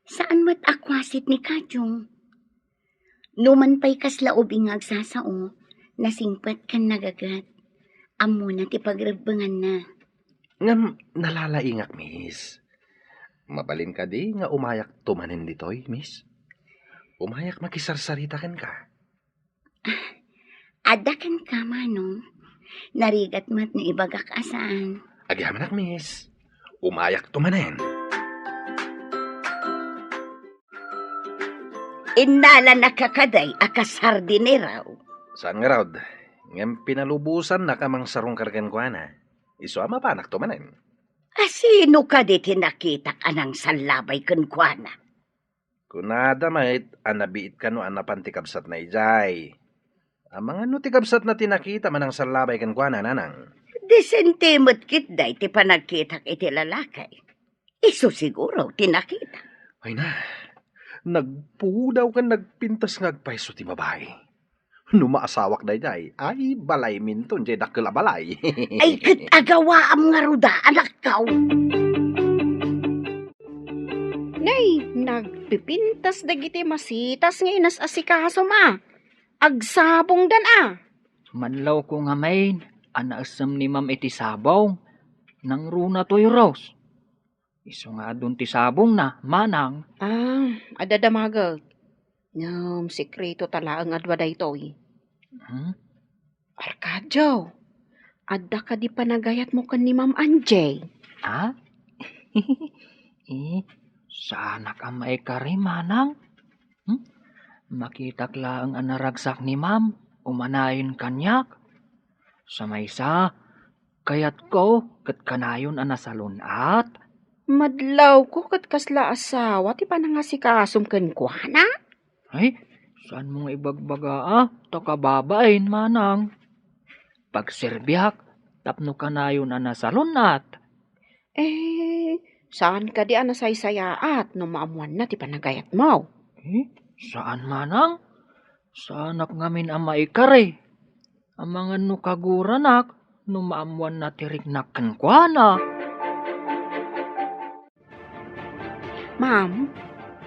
Saan met a Kuasit ni Kajong? Numan pay kasla ubing nga agsasao, nasingpet ken nagaget. Ammona ti pagrebbenganna. Ngem nalalaingak, miss. Mabalin kadi nga umayakto manen ditoy, miss? Umayak makisarsarita kenka. Adda kenka, Manong. Narigat met no ibagak a saan. Agyamanak, miss. Umayakto manen. Innalannaka kadi a kas hardinero? Saan ngarud, ngem pinalubosannaka a mangsarungkar kenkuana. Isu a mapanakto manen. A sino kadi ti nakitak a nangsallabay kenkuana? Kunada met a nabiit kano a napan ti kabsatna idiay. Amangan no ti kabsatna ti nakitam a nangsallabay kenkuana, nanang. Disente met ketdi ti panagkitak iti lalaki. Isu siguro ti nakita. Ay na, nagpudaw ken nagpintas nga agpayso ti babai. No maasawak daydiay, ay, balayminton diay dakkel a balay. Ay, ket agawaam ngarud a, anakko. Nay, nagpipintas dagiti masitas nga inas-asikasom a. Agsabongdan a. Manlawko ngamin a naessem ni Ma'am iti sabong. Nangruna toy, Rose. Isu nga adun ti sabongna, manang. Ah, adda damagek. Ngem sekreto ta laeng a dua daytoy. Hmm? Arcadio, adda kadi panagayatmo ken ni Ma'am Angie? Ha? Eh, saanak a maikari, manang? Hmm? Makitak laeng a naragsak ni ma'am, umanayon kaniak. Sa maysa, kayatko ket kanayon a nasalun-at. Madlawko ket kasla asawa ti panangasikasom kenkuana? Ay, saan mo nga ibagbaga, a? Ta kababain, manang. Pagserbiak tapno kanayon a nasalun-at. Eh, saan kadi a nasaysayaat no maammoanna ti panagayatmo? Eh, saan manang? Saanak ngamin a maikari. Amangan no kaguranak no maammoanna ti riknak kenkuana. Ma'am,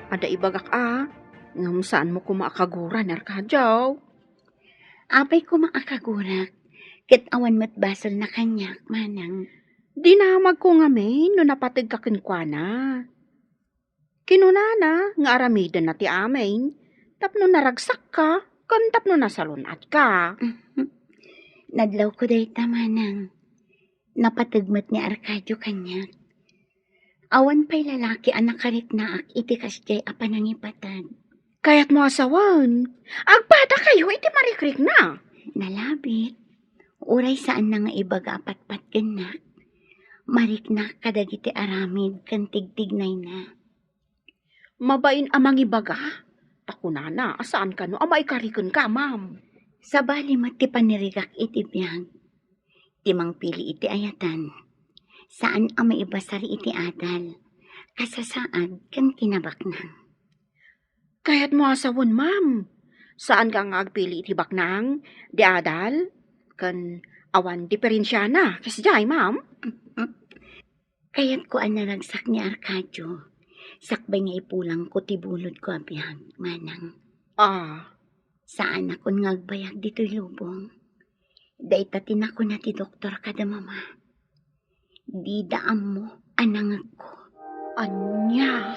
adda ibagak a, ngem saanmo koma a kagura ni Arcadio. Apay koma a kagurak, ket awan met basolna kaniak, manang. Dinamagko ngamin no napategka kenkuana. Kinunana nga aramidenna ti amin tapno naragsakka ken tapno nasalun-atka. Nadlawko dayta, manang. Napateg met ni Arcadio kaniak. Awan pay lalaki a nakariknaak iti kasdiay a panangipateg. Kayatmo a sawen, agpadakayo iti marikrikna. Nalabit. Uray saanna nga ibaga a patpatgennak, mariknak kadagiti aramid ken tigtignayna. Mabain a mangibaga, ta kunana a saan kano a maikari kenka, ma'am. Sabali met ti panirigak iti biag, ti mangpili iti ayatan. Saan a maibasar iti adal, kasasaad ken kinabaknang. Kayatmo a sawen, ma'am. Saanka nga agpili iti baknang, di adal, ken awan diferensiana, kasdiay, ma'am. Kayatko a naragsak ni Arcadio, sakbay nga ipulangko ti bulodko a biag, manang. Ah. Saanakon nga agbayag ditoy lubong. Dayta ti nakuna ti doktor kada mama. Dida ammo a nangegko. Ania?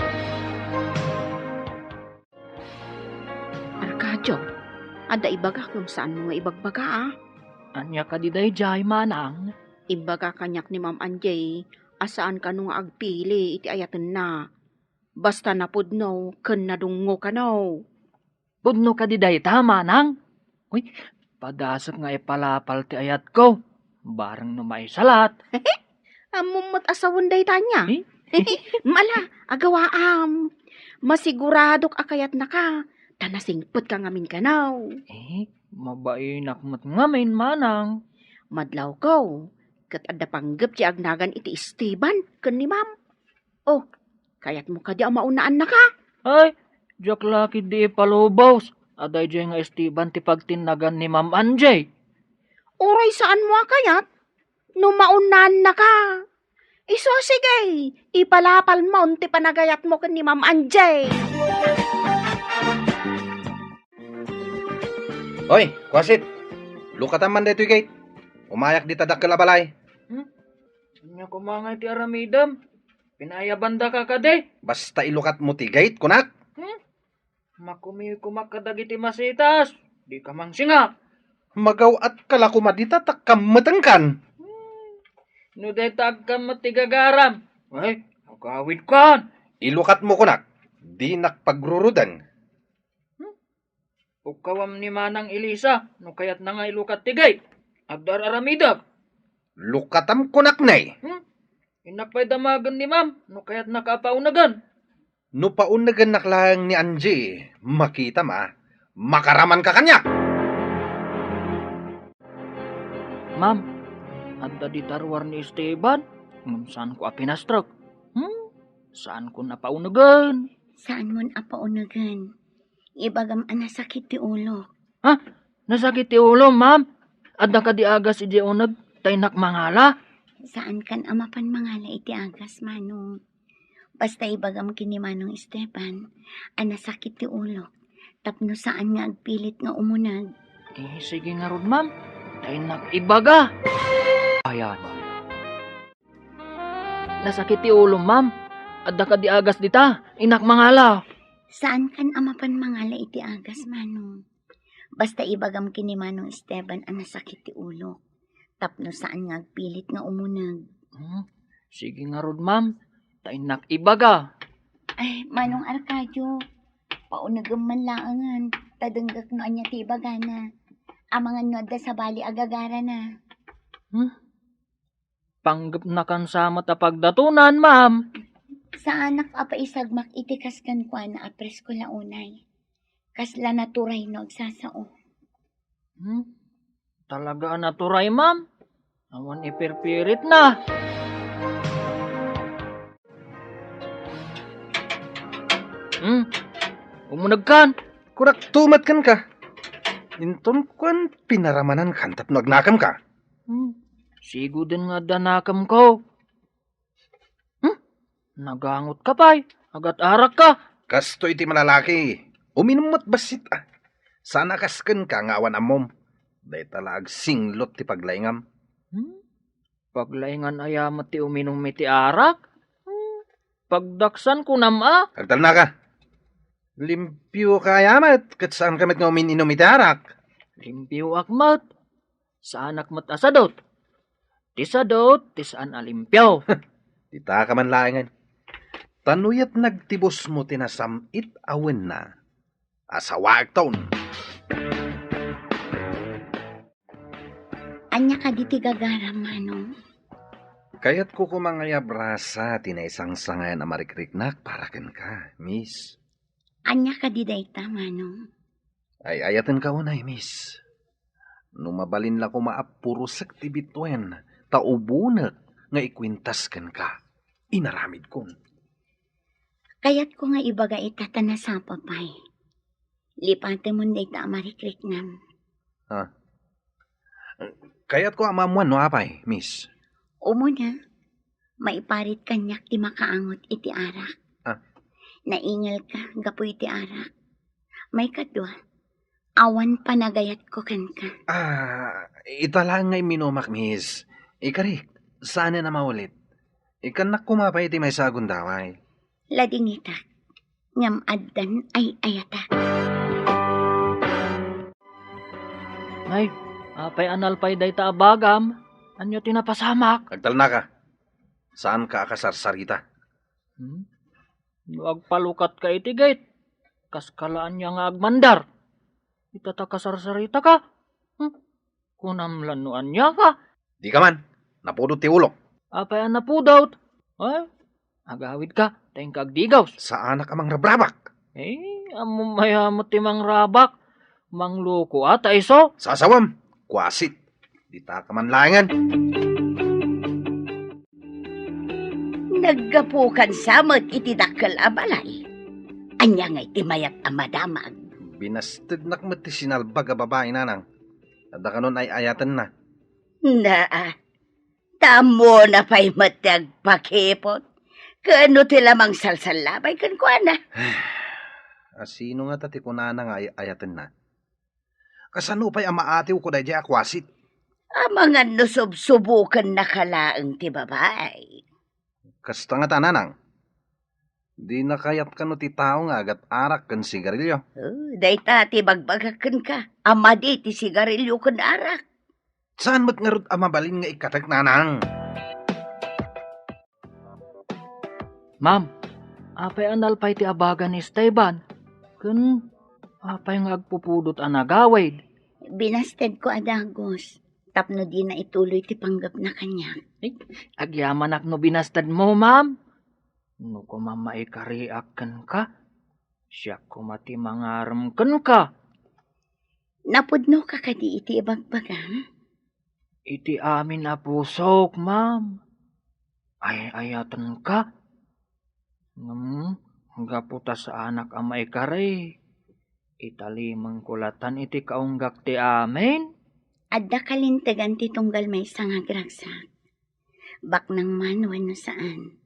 Arcadio, adda ibagak ngem saanmo nga ibagbaga, a? Ania kadi daydiay, manang? Imbaga kaniak ni Ma'am Angie a saan kano nga agpili iti ayatenna. Basta napudno ken nadungngo kano. Pudno kadi dayta, manang? Uy, padasek nga ipalapal ti ayatko. Bareng no maisalat. Ammom met a sawen dayta ania? Eh? Ala, agawaam. Masiguradok a kayatnaka, ta nasingpetka ngamin kano. Eh, mabainak met ngamin, manang. Madlawko, ket adda panggep ti agnagan iti Esteban ken ni Ma'am. Oh, kayatmo kadi a maunaannaka? Ay, diak la ketdi ipalubos a daydiay nga Esteban ti pagtinnagan ni Ma'am Angie. Uray saanmo a kayat, no maunaannaka. Isu, sige, ipalapalmon ti panagayatmo ken ni Ma'am Angie. Oy, kuasit, lukatam man daytoy gate. Umayak dita dakkel a balay. Hmm? Ania koma ngay ti aramidem? Pinaayabandaka kadi? Basta ilukatmo ti gate, kunak. Hmm? Makumiw koma kadagiti masitas. Dika mangsinga. Magaw-atka la koma dita ta kammetenkan. Hmm. No dayta agkammet ti gagaram. Ay, agawidkan. Ilukatmo kunak. Dinak pagruruden. Hmm? Ukawam ni Manang Elisa, no kayatna nga ilukat ti gate. Adda ar-aramidek. Lukatam kunak, nay. Hmm? Innak pay damagen ni Ma'am, no kayatnaka a paunegen. No paunegennak laeng ni Angie, makitam a, makaramanka kaniak. Ma'am, adda dita ruar ni Esteban, ngem saanko a pinastrek. Hmm? Saankon a paunegen. Saanmon a paunegen. Ibagam a nasakit ti ulok. Ha? Nasakit ti ulom, ma'am? Adda kadi agas idiay uneg ta innak mangala? Saankan a mapan mangala iti agas, Manong. Basta ibagam ken ni Manong Esteban a nasakit ti ulok tapno saan nga agpilit nga umuneg. Eh, sige ngarud, ma'am. Ta innak ibaga. Ayan. Nasakit ti ulom, ma'am. Adda kadi agas dita. Innak mangala. Saankan a mapan mangala iti agas, Manong. Basta ibagam ken ni Manong Esteban a nasakit ti ulok. Tapno saan nga agpilit nga umuneg. Hmm, sige ngarud, ma'am. ta innak ibaga. Ay, Manong Arcadio, paunegem man laengen, ta denggek no ania ti ibagana. Amangan no adda sabali a gagarana. Hmm? Panggepnakan sa met a pagdatonan, ma'am. Saanak a paisagmak iti kas kenkuana a presko la unay. Kasla naturay no agsasao. Hmm? Talaga a naturay, ma'am? Awan ipirpiritna. Hmm? Umunegkan? Kunak tumet kenka. Inton kuan pinaramanankan tapno agnakemka. Hmm? Sigoden nga adda nakemko. Hmm? Nagangotka pay, agat-arakka. Kastoy ti malalaki. Uminum met bassit, a. Saan a kas kenka nga awan ammom. Dayta la agsinglot ti paglaingam. Hmm? Paglaingan aya met ti uminum iti arak? Hmm? Pagdaksan kunam a? Agtalnaka. Limpioka aya met, ket saanka met nga umin-inum iti arak? Limpioak met. Saanak met a sadut. Ti sadut, ti saan a limpio. Dita ka man laengen. Ta no yat nagtibusmo ti nasam-it a wenna, asawaekton. Ania kadi ti gagaram, Manong? Kayatko koma nga iabrasa ti naisangsangayan a marikriknak para kenka, Miss. Ania kadi dayta, Manong? Ay-ayatenka unay, Miss. No mabalin la koma a purosek ti bituen, ta ubonek nga ikuentas kenka. Inaramidkon. Kayatko nga ibaga ita ta nasapa pay. Lipatemon dayta a marikriknam. Ha? Kayatko a maammuan no apay, Miss. Umuna, maiparit kaniak ti makaangot iti arak. Ah. Naingelka gapu iti arak. Maikadua, awan panagayatko kenka. Ah, ita laeng nga imminumak, Miss. Ikarik, saanen a maulit. Ikkannak koma pay iti maysa a gundaway. Ladingitak, ngem addan ay-ayatak. Ay, apay a nalpay dayta a bagam? Ania ti napasamak? Agtalnaka. Saanka a kasarsarita. Hmm? No agpalukatka iti gate, kaska la ania nga agmandar. Ita ta kasarsaritaka? Hmm? Kunam la no ania ka? Dika man, napudot ti ulok. Apay a napudot? Eh, agawidka, ta inka agdigaws. Saanak a mangrabrabak. Eh, ammom aya met ti mangrabak. Mangloko a ta isu. Sasawem, kuasit. Dita ka man laengen. Naggapukan sa met iti dakkel a balay. Ania ngay ti mayat a madamag? Binastednak met ti sinalbag a babai, nanang. Adda kanon ay-ayatenna. Naa, ta ammona pay met ti agpakipot. Ken no ti la mangsalsallabay kenkuana. A sino ngata ti kunana nga ay-ayatenna? Kasano pay a maatiwko daydiay a kuasit? Amangan no subsubokennaka laeng ti babai. Kasta ngata, nanang. Dina kayat kano ti tao nga agat-arak ken sigarilio. Oh, dayta ti ibagbagak kenka, a madi ti sigarilio ken arak. Saan met ngarud a mabalin nga ikkatek, nanang? Ma'am, apay a nalpay ti abaga ni Esteban? Ken apay nga agpupudot a nagawid? Binastedko a dagus tapno dina ituloy ti panggepna kaniak. Ay, agyamanak no binastedmo, ma'am. No koma maikariak kenka, siak koma ti mangarem kenka. Napudnoka kadi iti ibagbagam? Iti amin a pusok, ma'am. Ay-ayatenka. Ngem, gapu ta saanak a maikari, italimengko latan iti kaunggak ti amin. Adda kalintegan ti tunggal maysa nga agragsak. Baknang man wenno saan.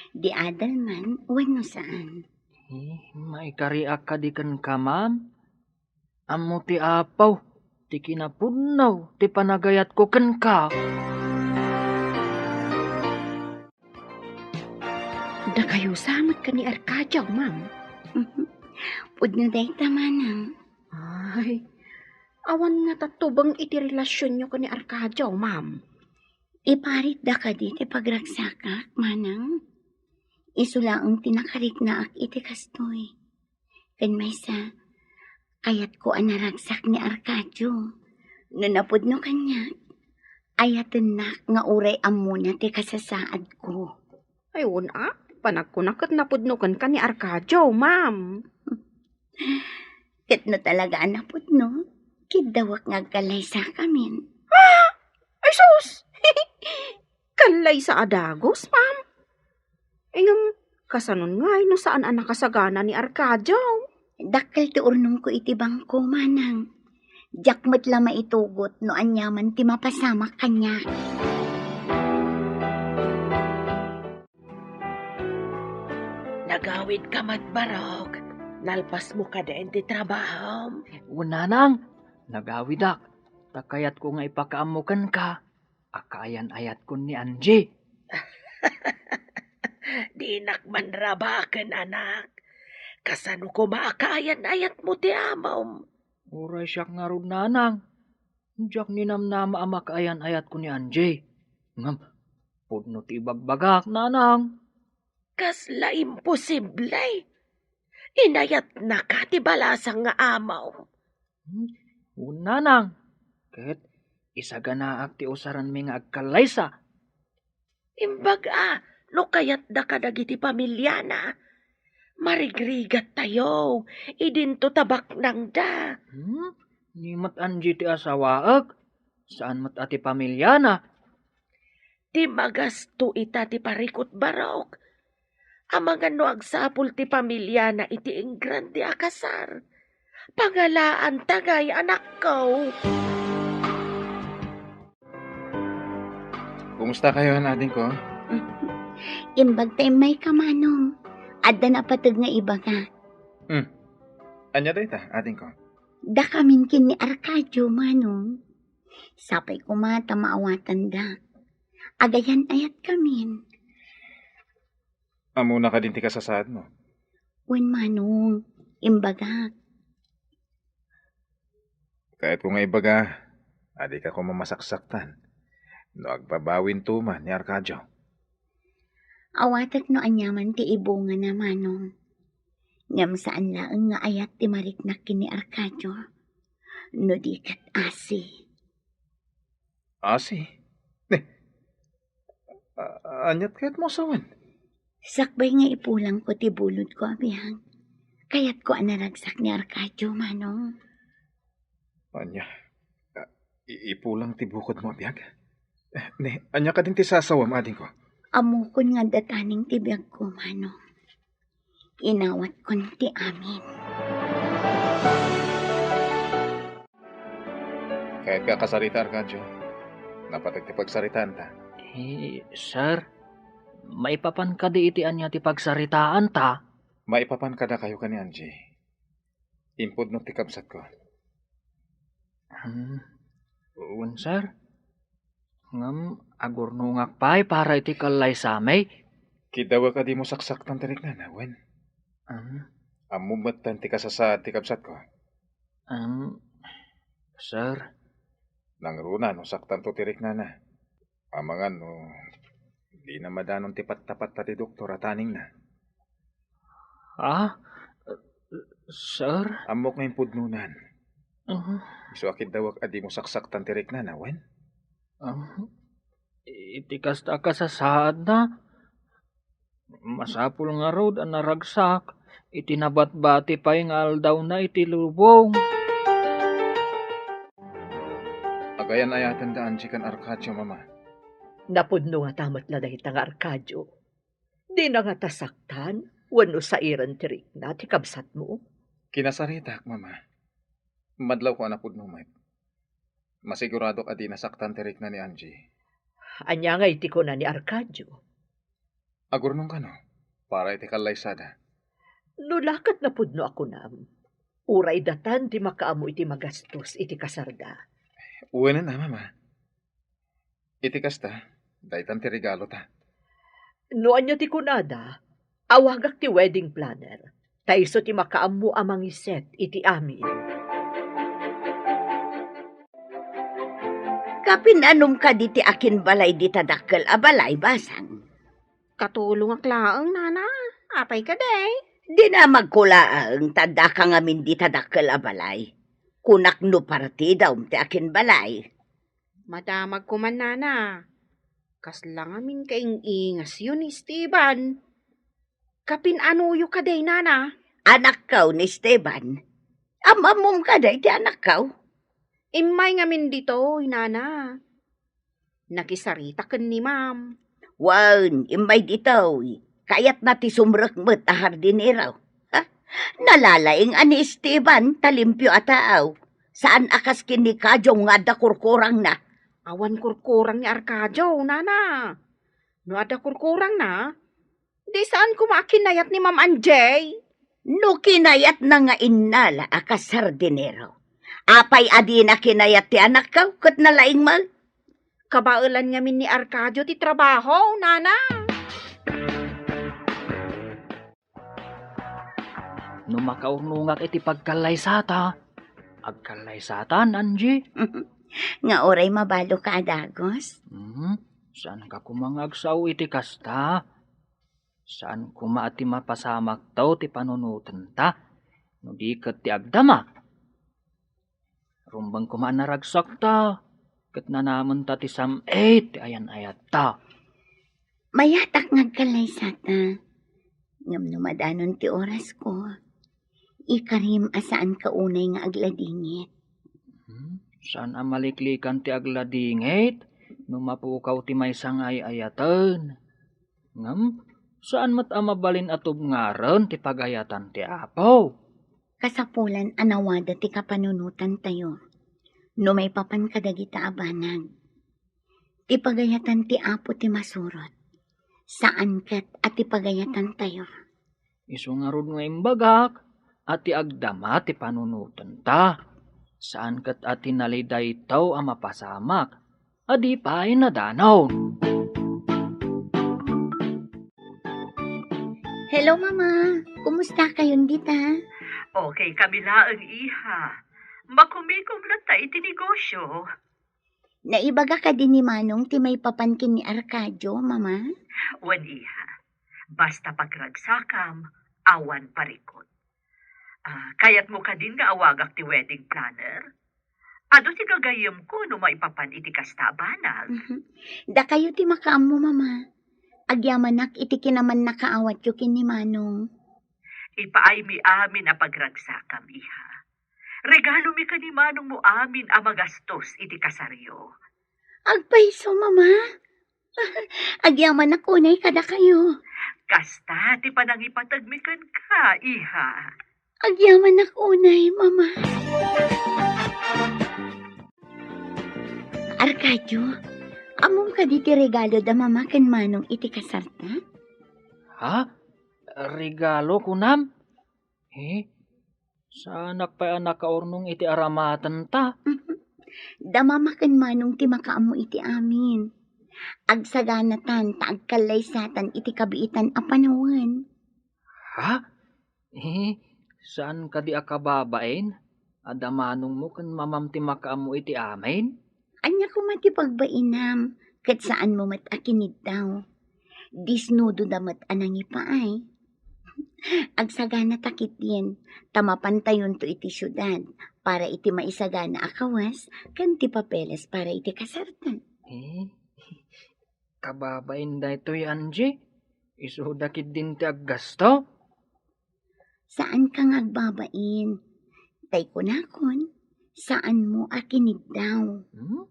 Di adal man wenno saan. Eh, maikariak kadi kenka, ma'am? Ammo ti Apo ti kinapudno ti panagayatko kenka. Dakayo sa met ken ni Arcadio, ma'am. Pudno dayta, manang. Ay, awan ngata tubeng iti relasionyo ken ni Arcadio, ma'am. Iparitda kadi ti pagragsakak, manang? Isu laeng ti nakariknaak iti kastoy. Ken maysa, kayatko a naragsak ni Arcadio. No napudno kaniak, ayatennak nga uray ammona ti kasasaadko. Ay, wen a, panagkuna ket napudno kenka ni Arcadio, ma'am. Ket no talaga a napudno, kiddawek nga agkallaysakamin. Ah! Ay, sus! Kallaysa a dagus, ma'am. Ngem, kasanon ngay no saan a nakasagana ni Arcadio? Dakkel ti urnongko iti bangko, manang. Diak met la maitugot no aniaman ti mapasamak kaniak. Nagawidka met, Barok. Nalpasmo kadi ti trabahom? Wen, nanang, nagawidak. Ta kayatko nga ipakaammo kenka a kaayan-ayatkon ni Angie. Dinak manrabaken, anak. Kasano koma a kaayan-ayatmo ti amom? Uray siak ngarud, nanang. Diak ninamnama a makaayan-ayatko ni Angie. Ngem, pudno ti ibagbagak, nanang. Kasla imposible. Inayatnaka ti balasang nga amom. Hmm, wen, nanang. Ket isaganaak ti usaranmi nga agkallaysa. Imbag a, no kayatda kadagiti pamiliana, marigrigattayo, idinto ta baknangda. Hmm? Ni met Angie ti asawaek, saan met a ti pamiliana. Ti magasto ita ti parikut, Barok. Amangan no agsapul ti pamiliana iti ingrande a kasar. Pangalaanta ngay, anakko. Kumusta kayo, adingko? Imbag ta immayka, manong. Adda napateg nga ibaga. Hmm. Ania dayta, adingko? Dakamin ken ni Arcadio, manong. Sapay koma ta maawatanda. Agayan-ayatkamin. Ammona kadin ti kasasaadmo? Wen, manong, imbagak. Kayatko nga ibaga a dika koma masaksaktan no agbabawinto man ni Arcadio. Awatek no aniaman ti ibungana, manong. Ngem saan laeng nga ayat ti mariknak ken ni Arcadio. No di ket asi. Asi? Ne, a-, aniat kayatmo a sawen? Sakbay nga ipulangko ti bulodko a biag, kayatko a naragsak ni Arcadio, manong. Ania? A, i-, ipulang ti bukodmo a biag? Ne, ania kadin ti sasawem, adingko? Ammokon nga adda taning ti biagko, manong. Inawatkon ti amin. Kayatka a kasarita, Arcadio? Napateg ti pagsaritaanta. Eh, sir, maipapan kadi iti ania ti pagsaritaanta? Maipapan kadakayo ken ni Angie. Impudno ti kabsatko. Hmm. Wen, sir. Ngem agurnongak pay para iti kallaysami. Kiddawek a dimo saksaktan ti riknana, wen? Hmm. Ammom metten ti kasasaad ti kabsatko. Em, sir. Nangruna no saktanto ti riknana. Amangan no dina madanon ti pattapatta ti doktor a taningna. Ah? Sir? Ammok nga impudnonan. Ah. Isu a kiddawek a dimo saksaktan ti riknana, wen? Ah, iti kasta a kasasaadna, masapul ngarud a naragsak iti nabatbati pay nga aldawna iti lubong. Agayan-ayaten da Angie ken Arcadio, Mama. Napudno ngata met la dayta nga Arcadio. Dina ngata saktan wenno sairen ti rikna ti kabsatmo? Kinasaritak, Mama. Madlawko a napudno met. Masiguradok a dina saktan ti rikna ni Angie. Ania ngay ti kuna ni Arcadio? Agurnong kano, para iti kallaysada. No la ket napudno a kunam, uray datan ti makaammo iti magastos iti kasarda. Wen a, Mama. Iti kasta, daytan ti regalota. No ania ti kunada, awagak ti wedding planner, ta isu ti makaammo a mangiset iti amin. Kapinanom kadi ti akinbalay dita dakkel a balay, Basang? Basta tulongak laeng, nana. Apay kadi? Dinamagko laeng ta addaka ngamin dita dakkel a balay. Kunak no partidam ti akinbalay. Madamagko man, nana. Kasla ngamin kaing-ingasyo ni Esteban. Kapin-anoyo kadi, nana? Anakkaw ni Esteban. Am-ammom kadi ti anakkaw? Immay ngamin ditoy, nana. Nakisarita ken ni ma'am. Wen, immay ditoy. Kayatna ti sumrek met a hardinero. Ha? Nalalaing a ni Esteban ta limpio a tao. Saan a kas ken ni Kajong nga adda kurkurangna. Awan kurkurang ni Arcadio, nana. No adda kurkurangna, di saan koma a kinayat ni Ma'am Angie? No kinayatna nga innala a kas hardinero, apay a dina kinayat ti anakkaw ket nalaing met? Kabaelan ngamin ni Arcadio ti trabaho, nana. No makaurnongak iti pagkallaysata, agkallaysatan, Angie. Nga uray mabalinka a dagus? Hmm, saanka koma nga agsao iti kasta? Saan koma a ti mapasamakto ti panunotenta, no di ket ti agdama? Rumbeng koma a naragsakta, ket nanamenta ti sam-it ti ayan-ayatta. Mayatak nga agkallaysata, ngem no madanon ti orasko, ikarim a saanka unay nga agladingit. Hmm, saan a maliklikan ti agladingit no mapukaw ti maysa nga ay-ayaten. Ngem, saan met a mabalin a tubngaren ti pagayatan ti Apo. Kasapulan a nawada ti kapanunotantayo no maipapan kadagita a banag. Ti pagayatan ti Apo ti masurot, saan ket a ti pagayatantayo. Isu ngarud nga imbagak a ti agdama ti panunotenta, saan ket a ti nalidayto a mapasamak a di pay nadanon. Hello, Mama. Kumusta kayon dita? Okay kami laeng, iha. Makumikom latta iti negosyo. Naibaga kadi ni Manong ti maipapan ken ni Arcadio, Mama? Wen, iha. Basta pagragsakam, awan parikut. Ah, kayatmo kadin nga awagak ti wedding planner? Adu ti gagayyemko no maipapan iti kasta a banag. Mhm. Dakayo ti makaammo, Mama. Agyamanak iti kinamannakaawatyo ken ni Manong. Ipaaymi amin a pagragsakam, iha. Regalomi ken ni Manongmo amin a magastos iti kasaryo. Agpayso, Mama. Agyamanak unay kadakayo. Kasta ti panangipategmi kenka, iha. Agyamanak unay, Mama. Arcadio, ammom kadi ti regalo da Mama ken Manong iti kasarta? Ha? Regalo, kunam? Eh, saanak pay a nakaurnong iti aramatenta? Da Mama ken Manong ti makaammo iti amin. Agsaganatan ta agkallaysatan iti kabiitan a panawen. Ha? Eh, saan kadi a kababain? Adda Manongmo ken Mamam ti makaammo iti amin? Ania koma ti pagbainam, ket saanmo met a kiniddaw. Disnudoda met a nangipaay. Agsaganata ketdin, ta mapantayonto iti siudad para iti maisagana a kawes ken ti papeles para iti kasarta. Eh, kababain daytoy, Angie. Isuda ketdin ti aggasto. Saanka nga agbabain. Tay kunakon, saanmo a kiniddaw. Hmm?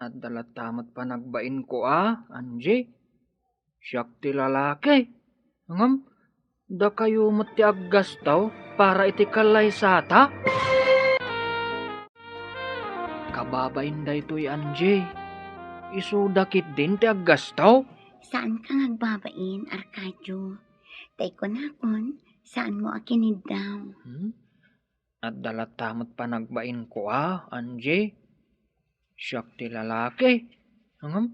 Adda latta met panagbainko a, Angie. Siak ti lalaki. Ngem, dakayo met ti aggasto para iti kallaysata? Kababain daytoy, Angie. Isuda ketdin ti aggasto? Saanka nga agbabain, Arcadio. Tay kunakon, saanmo a kiniddaw. Hmm? Adda latta met panagbainko a, Angie. Siak ti lalaki. Ngem,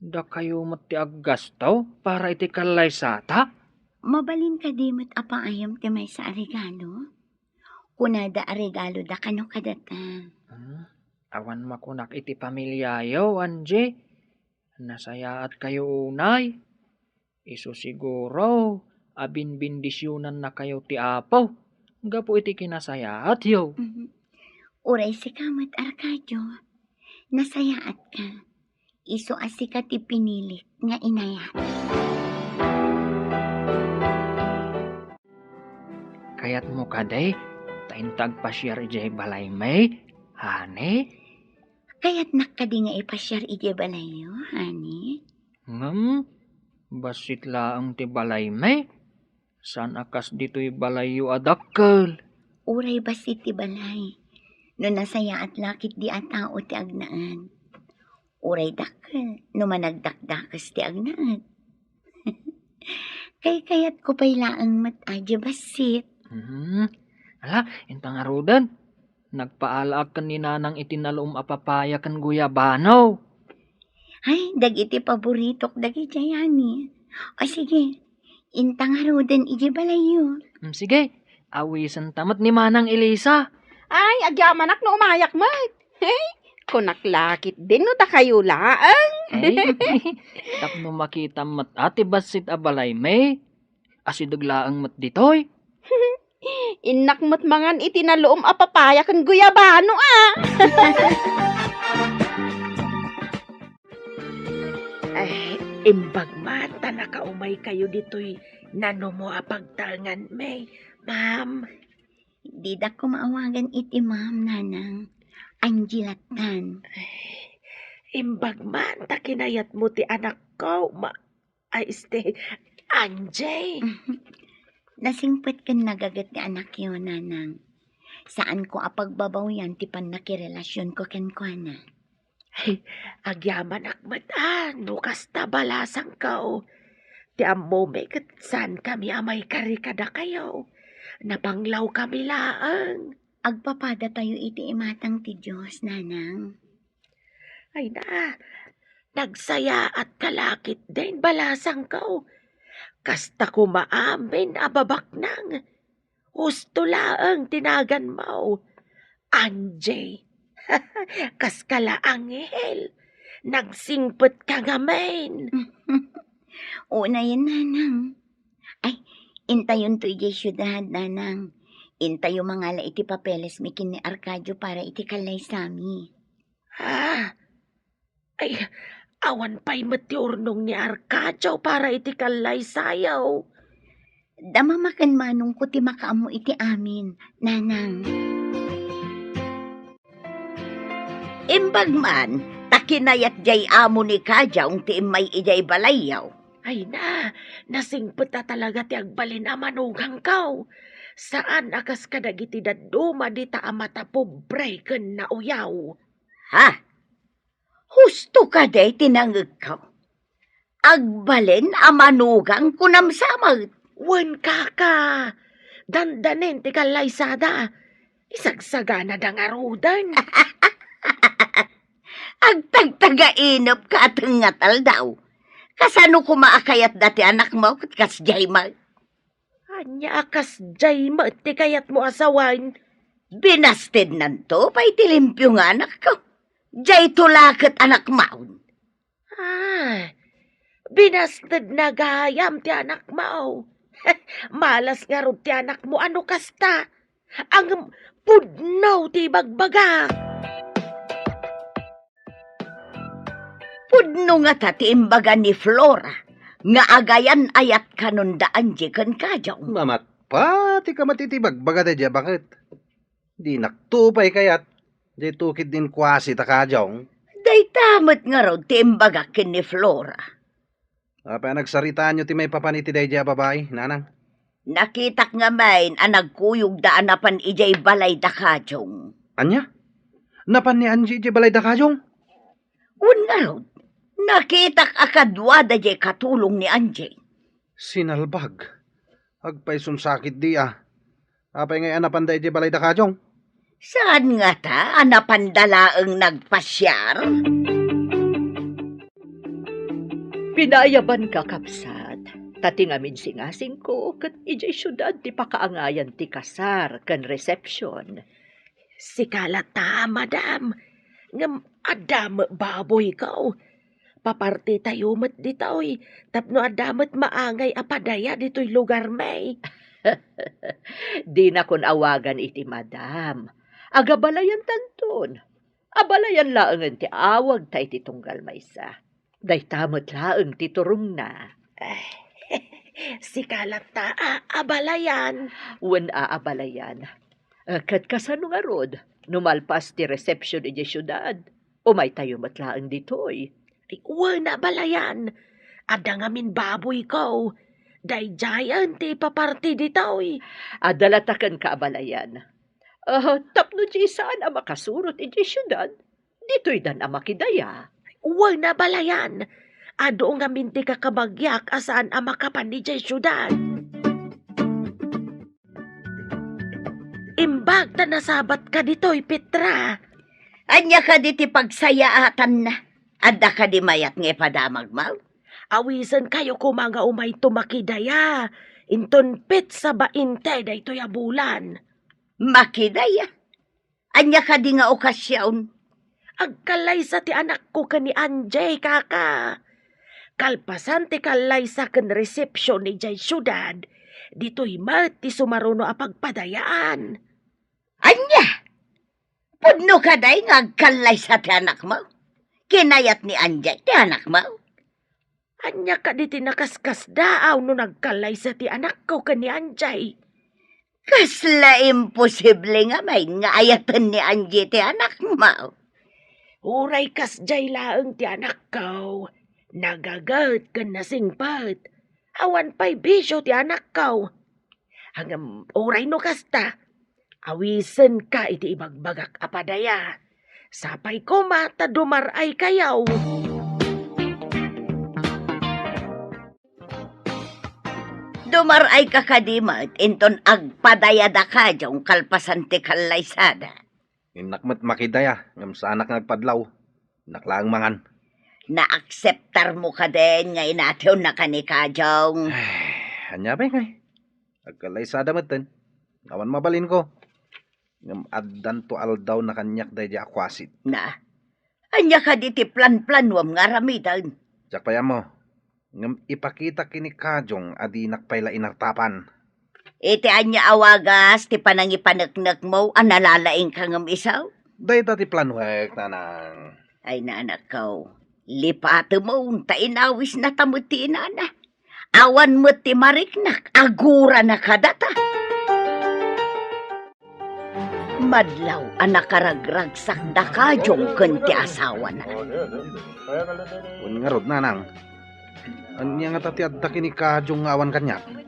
dakayo met ti aggasto para iti kallaysata? Mabalin kadi met a paayam ti maysa a regalo? Kunada a regalo da kano kadata. Hmm, awan makunak iti pamiliayo, Angie. Nasayaatkayo unay. Isu siguro a binbendisionannakayo ti Apo gapu iti kinasayaatyo. Mhm. Uray sika met, Arcadio, nasayaatka. Isu a sika ti pinilik nga inayat. Kayatmo kadi ta inta agpasiar idiay balaymi, honey? Kayatnak kadi nga ipasiar idiay balayyo, honey? Ngem, bassit laeng ti balaymi. Saan a kas ditoy balayyo a dakkel. Uray bassit ti balay, no nasayaat la ketdi a tao ti agnaed. Uray dakkel, no managdakdakes ti agnaed. Kaykayatko pay laeng met a diay bassit. Mhm. Ala, inta ngaruden. Nagpaalaak ken ni Nanang iti naluom a papaya ken guyabano. Ay, dagiti paboritok dagidiay, honey. O sige, inta ngaruden idiay balayyo. Mm, sige, awisenta met ni Manang Elisa. Ay, agyamanak no umayak met. Hey, kunak la ketdin no dakayo laeng. Ay, tapno makita met a ti bassit a balaymi. Asideg laeng met ditoy. Innak met mangan iti naluom a papaya ken guyabano a. Ay, imbag man ta nakaumaykayo ditoy nanumo a pagtalnganmi, ma'am. Didak koma awagan iti ma'am, Nanang. Angie lattan. Ay, imbag man ta kinayatmo ti anakko, ma-, Ay, este, Angie. Nasingpet ken nagaget ti anakyo, Nanang. Saanko a pagbabawian ti pannakirelasionko kenkuana. Ay, agyamanak met a no kasta balasangko. Ti ammomi ket saankami a maikari kadakayo. Napanglawkami laeng. Agpapadatayo iti imatang ti Dios, Nanang. Ay na, nagsayaatka la ketdin balasangko. Kasta koma amin a babaknang. Husto laeng ti naganmo. Angie, kaska la anghel, nagsingpetka ngamin. Unayen, Nanang. Ay, intayonto idiay siudad, Nanang. Intayo mangala iti papelesmi ken ni Arcadio para iti kallaysami. Ah, ay, awan pay met ti urnong ni Arcadio para iti kallaysayo. Damamaken manongko ti makaammo iti amin, Nanang. Imbag man, ta kinayat diay amo ni Kajong ti immay idiay balayyo. Ay na, nasingpet a talaga ti agbalin a manugangko. Saan a kas kadagiti dadduma dita a matapobre ken nauyaw. Ha? Husto kadi ti nangegko? Agbalin a manugang kunam sa met. Wen, kaka, dandanin ti kallaysada. Isagsaganada ngaruden. Agtagtagainepka a tengngataldaw. Kasano koma a kayatda ti anakmo ket kasdiay met? Ania a kasdiay met ti kayatmo a sawen? Binastednanto pay ti limpio nga anakko. Diayto la ket anakmaon. Ah, binastedna gayam ti anakmo. Malas ngarud ti anakmo a no kasta. Ngem pudno ti ibagbagak. Pudno ngata ti imbaga ni Flora nga agayan-ayat kanon da Angie ken Kajong. Mamatpatika met iti ibagbagada diay a baket. Dinakto pay kayat. Daytoy ketdin kuasi ta Kajong. Dayta met ngarud ti imbagak ken ni Flora. Apay a nagsaritaanyo ti maipapan iti daydiay a babai, Nanang? Nakitak ngamin a nagkuyogda a napan idiay balay da Kajong. Ania? Napan ni Angie idiay balay da Kajong? Wen ngarud, nakitak a kaduada diay katulong ni Angie. Sinalbag. Agpayson sakit di a. Apay ngay a napanda idiay balay da Kajong? Saan ngata a napanda laeng nagpasiar? Pinaayabanka, kabsat, ta ti ngamin singasingko ket idiay siudad ti pakaangayan ti kasar ken resepsion. Sika latta, madam, ngem adda met baboyko. Papartitayo met ditoy tapno adda met maangay a padaya ditoy lugarmi. Dinakon awagan iti madam. Agabalayantanton. Abalayan laengen ti awagta iti tunggal maysa. Dayta met laeng ti turongna. Ay, sika latta a abalayan. Wen a abalayan. Eh, ket kasano ngarud, no malpas ti resepsion idiay siudad? Umaytayo met laeng ditoy. Ay, wen a abalayan. Adda ngamin baboyko. Daydiayen ti ipaparti ditoy. Adda latta kenka a abalayan. Ah, tapno di saan a makasurot idiay siudad, ditoydan a makidaya. Wen a abalayan. Adu ngamin ti kakabagyak a saan a makapan idiay siudad. Imbag ta nasabatka ditoy, Petra. Ania kadi ti pagsayaatanna? Adda kadi mayat nga ipadamagmo? Awisenkayo koma nga umayto makidaya. Inton petsa bainte daytoy a bulan. Makidaya? Ania kadi nga okasion? Agkallaysa ti anakko ken ni Angie, kaka. Kalpasan ti kallaysa ken resepsion idiay siudad, ditoy met ti sumaruno a pagpadayaan. Ania? Pudno kadi nga agkallaysa ti anakmo? Kinayat ni Angie ti anakmo? Ania kadi ti nakaskasdaaw no nagkallaysa ti anakko ken ni Angie? Kasla imposible ngamin nga ayaten ni Angie ti anakmo. Uray kasdiay laeng ti anakko, nagaget ken nasingpet. Awan pay bisio ti anakko. Ngem uray no kasta, awisenka iti ibagbagak a padaya. Sapay koma ta dumar-aykayo. Dumar-ayka kadi met inton agpadayada kadiay kalpasan ti kallaysada. Innak met makidaya, ngem saanak nga agpadlaw. Innak laeng mangan. Naakseptarmo kadin nga inatiwnaka ni Kajong? Ay, ania pay ngay? Agkallaysada metten. Awan mabalinko. Ngem addanto aldaw na kaniak daydi a kuasit. Na, ania kadi ti planplanuam nga aramiden? Diak pay ammo. Ngem ipakitak ken ni Kajong a dinak pay la inartapan. Iti ania a wagas ti panangipaneknekmo a nalalaingka ngem isu? Dayta ti planuek, nanang. Ay, nanakko, lipatemon ta inawisnata met ti inana. Awan met ti mariknak, agurana kadata. Madlaw a nakaragragsak da Kajong ken ti asawana. Wen ngarud, nanang, ania ngata ti adda ken ni Kajong nga awan kaniak?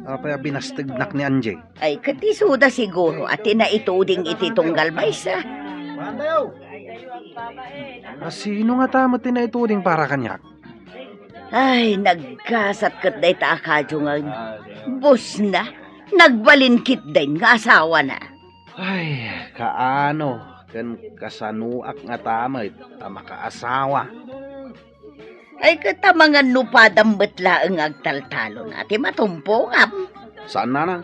Apay a binastegnak ni Angie? Ay, ket isuda siguro a ti naituding iti tunggal maysa. A, sino ngata met ti naituding para kaniak? Ay, naggasat ket dayta a Kajong. Busna, nagbalin ketdin nga asawana. Ay, kaano ken kasanoak ngata met a makaasawa? Ay, ket amangan no padam met laeng nga agtaltalon a ti matumpongam. Saan, nanang.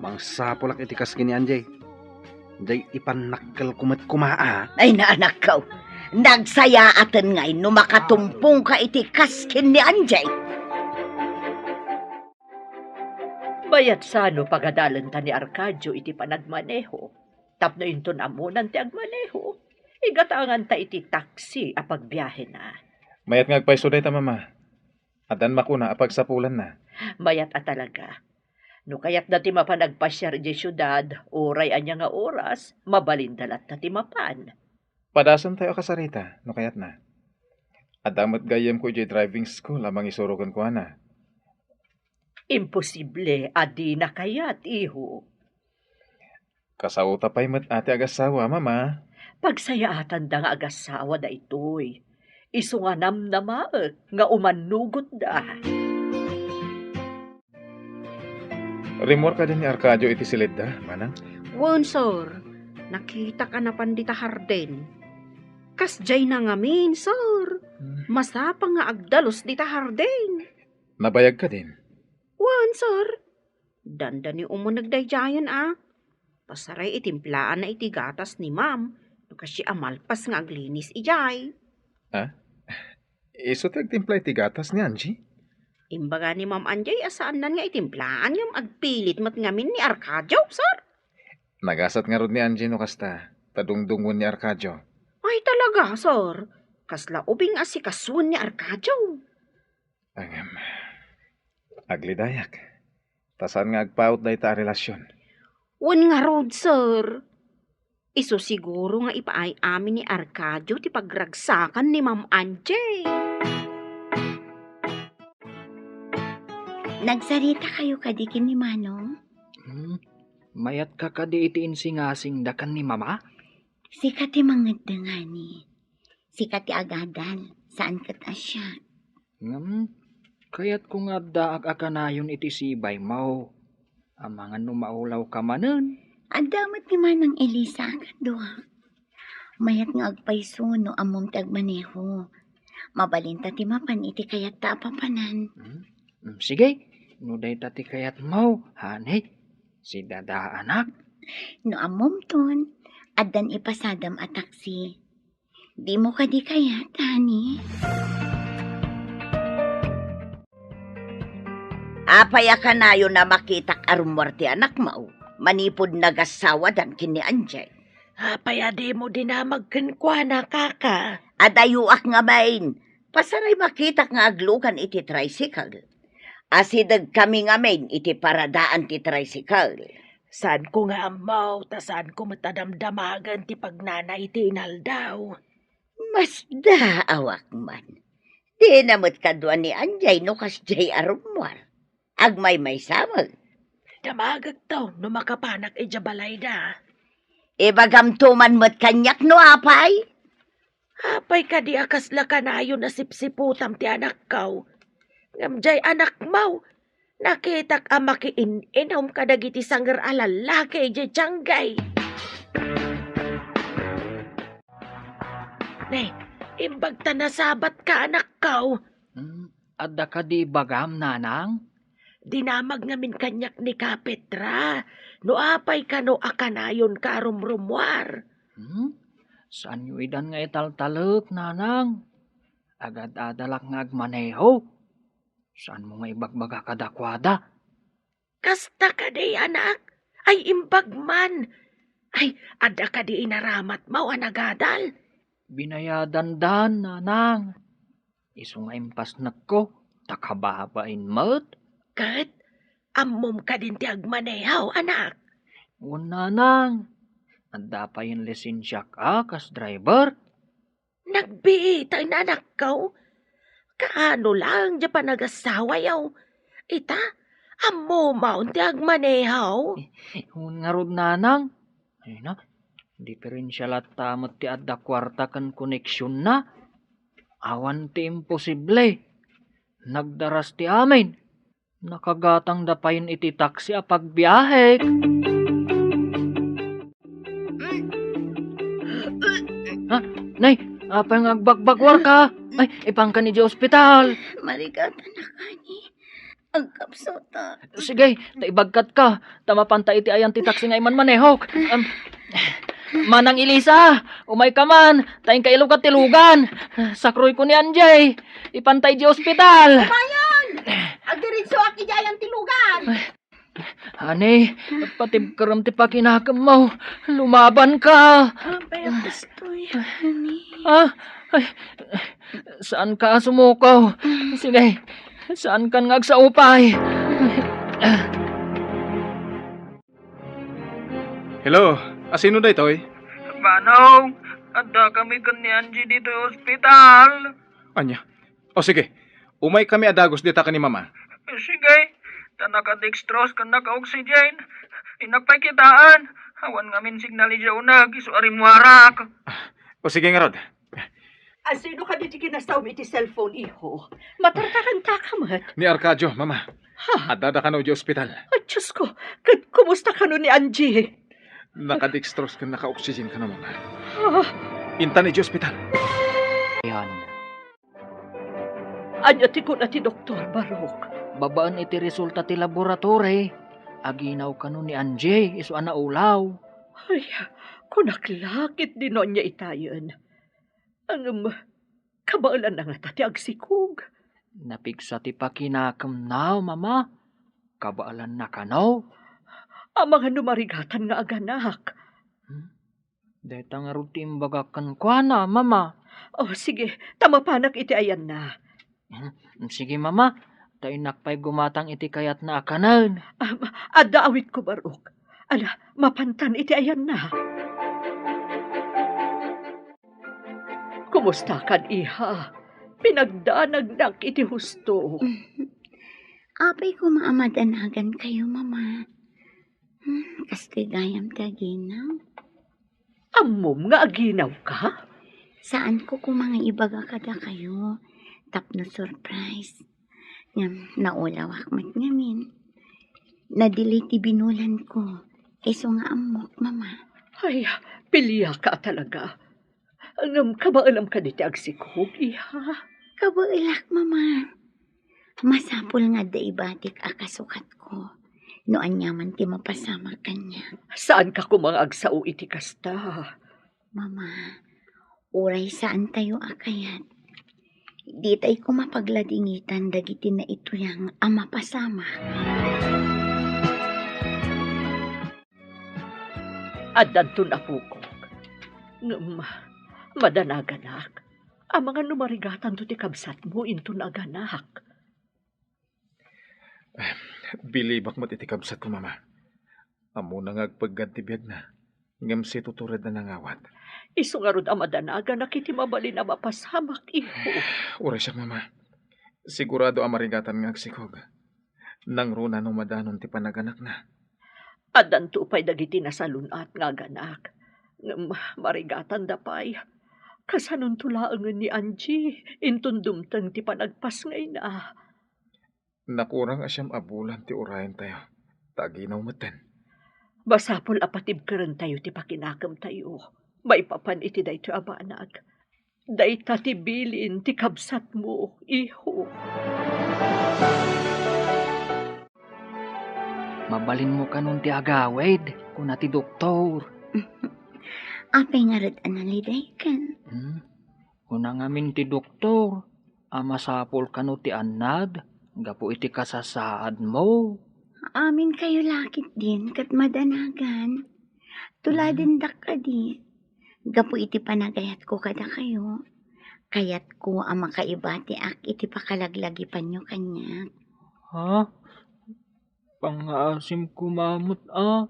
Mangsapulak iti kas ken ni Angie. Diay ipannakkelko met koma a. Ay, nanakko, nagsayaaten ngay no makatumpongka iti kas ken ni Angie. Mayat sano pagadalenta ni Arcadio iti panagmaneho. Tapno inton ammonan ti agmaneho, igatanganta iti taksi a pagbiahena. Mayat nga agpayso dayta, Mama. Addan makuna a pagsapulanna. Mayat a talaga. No kayatda ti mapan agpasiar idiay siudad, uray ania nga oras, mabalinda latta ti mapan. Padasentayo a kasarita, no kayatna. Adda met gayyemko idiay driving school a mangisuro kenkuana. Imposible a dina kayat, iho. Kasaota pay met a ti agasawa, Mama. Pagsayaatanda nga agasawa daytoy. Isu nga namnamaek nga umannugotda. Rimmuar kadi ni Arcadio iti silidda, manang? Wen, sir. Nakitak a napan dita hardin. Kasdiayna ngamin, sir. Hmm. Masapang nga agdalus dita hardin. Nabayag kadin? Wen, sir. Dandani umuneg daydiayen a. Pasaray itimplaan na iti gatas ni Ma'am no kasdiay a malpas nga aglinis idiay. Ah? Isu ti agtimpla iti gatas ni Angie? Imbaga ni Ma'am Angie a saannan nga itimplaan ngem agpilit met ngamin ni Arcadio, sir. Nagasat ngarud ni Angie no kasta, ta dungdungon ni Arcadio. Ay, talaga, sir. Kasla ubing a sikasuen ni Arcadio. Ngem, aglidayak. Ta saan nga agpaut dayta a relasion? Wen ngarud, sir. Isu siguro nga ipaay amin ni Arcadio ti pagragsakan ni Ma'am Angie. Nagsaritakayo kadi ken ni Manong? Hmm, mayatka kadi iti insingasingda ken ni Mama? Sika ti mangeddeng, honey. Sika ti agadal, saan ket a siak. Ngem, kayatko nga addaak a kanayon iti sibaymo. Amangan no maulawka manen. Adda met ni Manang Elisa a kadua. Mayat nga agpayso no ammom ti agmaneho. Mabalinta ti mapan iti kayatta a papanan. Hmm? Hmm, sige, no dayta ti kayatmo, honey, sidadaanak. No ammomton, addan ipasadam a taksi. Dimo kadi kayat, honey? Apay a kanayon a makitak a rummuar ti anakmo manipud nagassawadan ken ni Angie? Apay a dimo dinamag kenkuana, kaka? Adayoak ngamin. Pasaray makitak nga aglugan iti tricycle. Asidegkami ngamin iti paradaan ti tricycle. Saanko nga ammo, ta saanko met a damdamagen ti pagnana iti inaldaw. Masdaawak man. Dina met kadua ni Angie no kasdiay a rummuar. Agmaymaysa met. Damagekto no makapanak idiay balayda. Ibagamto man met kaniak no apay? Apay kadi a kasla kanayon a sipsiputam ti anakko? Ngem diay anakmo, nakitak a makiin-inom kadagiti sanger a lallaki idiay tianggay. Ne, imbag ta nasabatka, anakko. Hmm, adda kadi ibagam, nanang? Dinamag ngamin kaniak ni Kapetra, no apay kano a kanayonka a rumrummuar. Hmm? Saanyo idan nga italtalek, nanang? Agad-adalak nga agmaneho. Saanmo nga ibagbaga kadakuada? Kasta kadi, anak? Ay, imbag man. Ay, adda kadi inaramatmo a nagadal? Binayadandan, nanang. Isu nga impasnekko, ta kababain met. Ket, ammom kadin ti agmaneho, anak? Wen, nanang. Adda payen lisensiak a kas driver. Nagbiiten, anakko. Kaano laeng diay panagassawayo? Ita, ammom ti agmaneho? Wen ngarud, nanang. Ay na, diferensia latta met ti adda kuarta ken koneksionna. Awan ti imposible. Nagdaras ti amin. Nakagatangda payen iti taksi a pagbiahek. Ha? Nay, apay nga agbagbaguarka? Ay, ipanka idiay ospital. Marigatan a kani. Agkapsutak. Sige, ta ibagkatka. Ta mapanta iti ayan ti taksi nga imanmanehok. Am, Manang Elisa, umayka man, ta inka ilugat ti lugan. Sakroyko ni Angie. Ipanta idiay ospital. Umayon! Agdiretsoak idiay ayan ti lugan. Honey, patibkerem ti pakinakemmo. Lumabanka. Apay a kastoy, honey. Ah, ay, saanka a sumuko. Sige, saankan nga agsaupay. Hello, asino daytoy? Manong, adda kami ken ni Angie ditoy ospital. Ania? O sige, umay kami a dagus dita ken ni Mama. Sige, ta naka-dextrose ken naka-oxygen. Innak pay kitaen. Awan ngamin signal idiay uneg, isu a rimmuarak. Ah, o sige ngarud. Asino kadi ti kinastawmi iti cellphone, iho? Matartarantaka met. Ni Arcadio, Mama. Ha? Addada kano idiay ospital. Ay, Diyos ko, ket kumusta kano ni Angie? Naka-dextrose ken naka-oxygen kano, Mama. Ah. Intan idiay ospital. Ayan. Ania ti kuna ti doktor, Barok? Babaen iti resulta ti laboratory, aginaw kano ni Angie, isu a naulaw. Ay, kunak la ket dino ania itayen. Ngem, Kabaelanna ngata ti agsikog. Napigsa ti pakinakemna, Mama. Kabaelanna kano? Amangan no marigatan nga aganak. Hmm? Dayta ngarud ti imbagak kenkuana, Mama. Oh, sige, ta mapanak iti ayanna. Hmm, sige, Mama. Ta innak pay gumatang iti kayatna a kanen. Am, adda awitko, Barok. Ala, mapantan iti ayanna. Kumustakan, iha? Pinagdanagnak iti husto. Apay koma a madanagan kayo, Mama? Hmm, kastoy gayam ti aginaw. Ammom nga aginaw ka? Saan ko koma nga ibaga kadakayo tapno surprise. Ngem naulawak met ngamin. Nadelay ti binulan ko. Isu nga ammok, Mama. Ay, piliak a talaga. Ngem kabaelam kadi ti agsikog, iha? Kabaelak, Mama. Masapul nga adda ibatik a kasukatko no aniaman ti mapasamak kaniak. Saanka koma nga agsao iti kasta? Mama, uray saantayo a kayat, ditay koma pagladingitan dagiti naituyang a mapasamak. Addanton, apokok. Ngem, madanaganak. Amangan no marigatanto ti kabsatmo inton aganak. Bilibak met iti kabsatko, Mama. Ammona nga agpeggad ti biagna, ngem situturedna nangawat. Isu ngarud a madanaganak iti mabalin a mapasamak, iho. Uray siak, Mama. Sigurado a marigatan nga agsikog. Nangruna no madanon ti panaganakna. Addanto pay dagiti nasalun-at nga aganak. Ngem marigatanda pay. Kasanonto laengen ni Angie inton dumteng ti panagpasngayna. Nakurang a siam a bulan ti urayentayo, ta aginaw metten. Masapul a patibkerentayo ti pakinakemtayo maipapan iti daytoy a banag. Dayta ti bilin ti kabsatmo, iho. Mabalinmo kanon ti agawid, kuna ti doktor. Apay ngarud a nalidaykan? Hmm? Kuna ngamin ti doktor, a masapul kano ti annad gapu iti kasasaadmo. Aminkayo la ketdin ket madanagan. Tuladendak kadi. Gapu iti panagayatko kadakayo, kayatko a makaibatiak iti pakalaglagipanyo kaniak. Ha? Pangngaasim koma met a,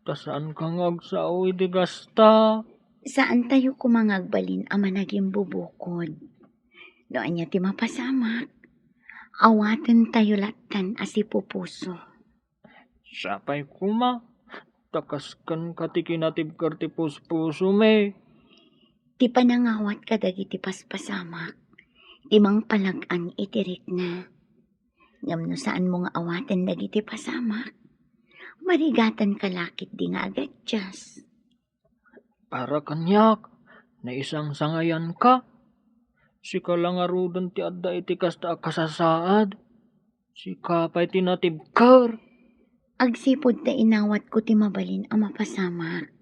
ta saanka nga agsao idi kasta. Saantayo koma nga agbalin a managimbubukod. No ania ti mapasamak, awatentayo lattan a sipupuso. Sapay koma, ta kas kenka ti kinatibker ti puspusomi. Ti panangawat kadagiti paspasamak, ti mangpalag-an iti rikna. Ngem no saanmo nga awaten dagiti pasamak, marigatanka la ketdi nga agadias. Para kaniak, naisangsangayanka. Sika la ngaruden ti adda iti kasta a kasasaad. Sika pay ti natibker. Agsipud ta inawatko ti mabalin a mapasamak.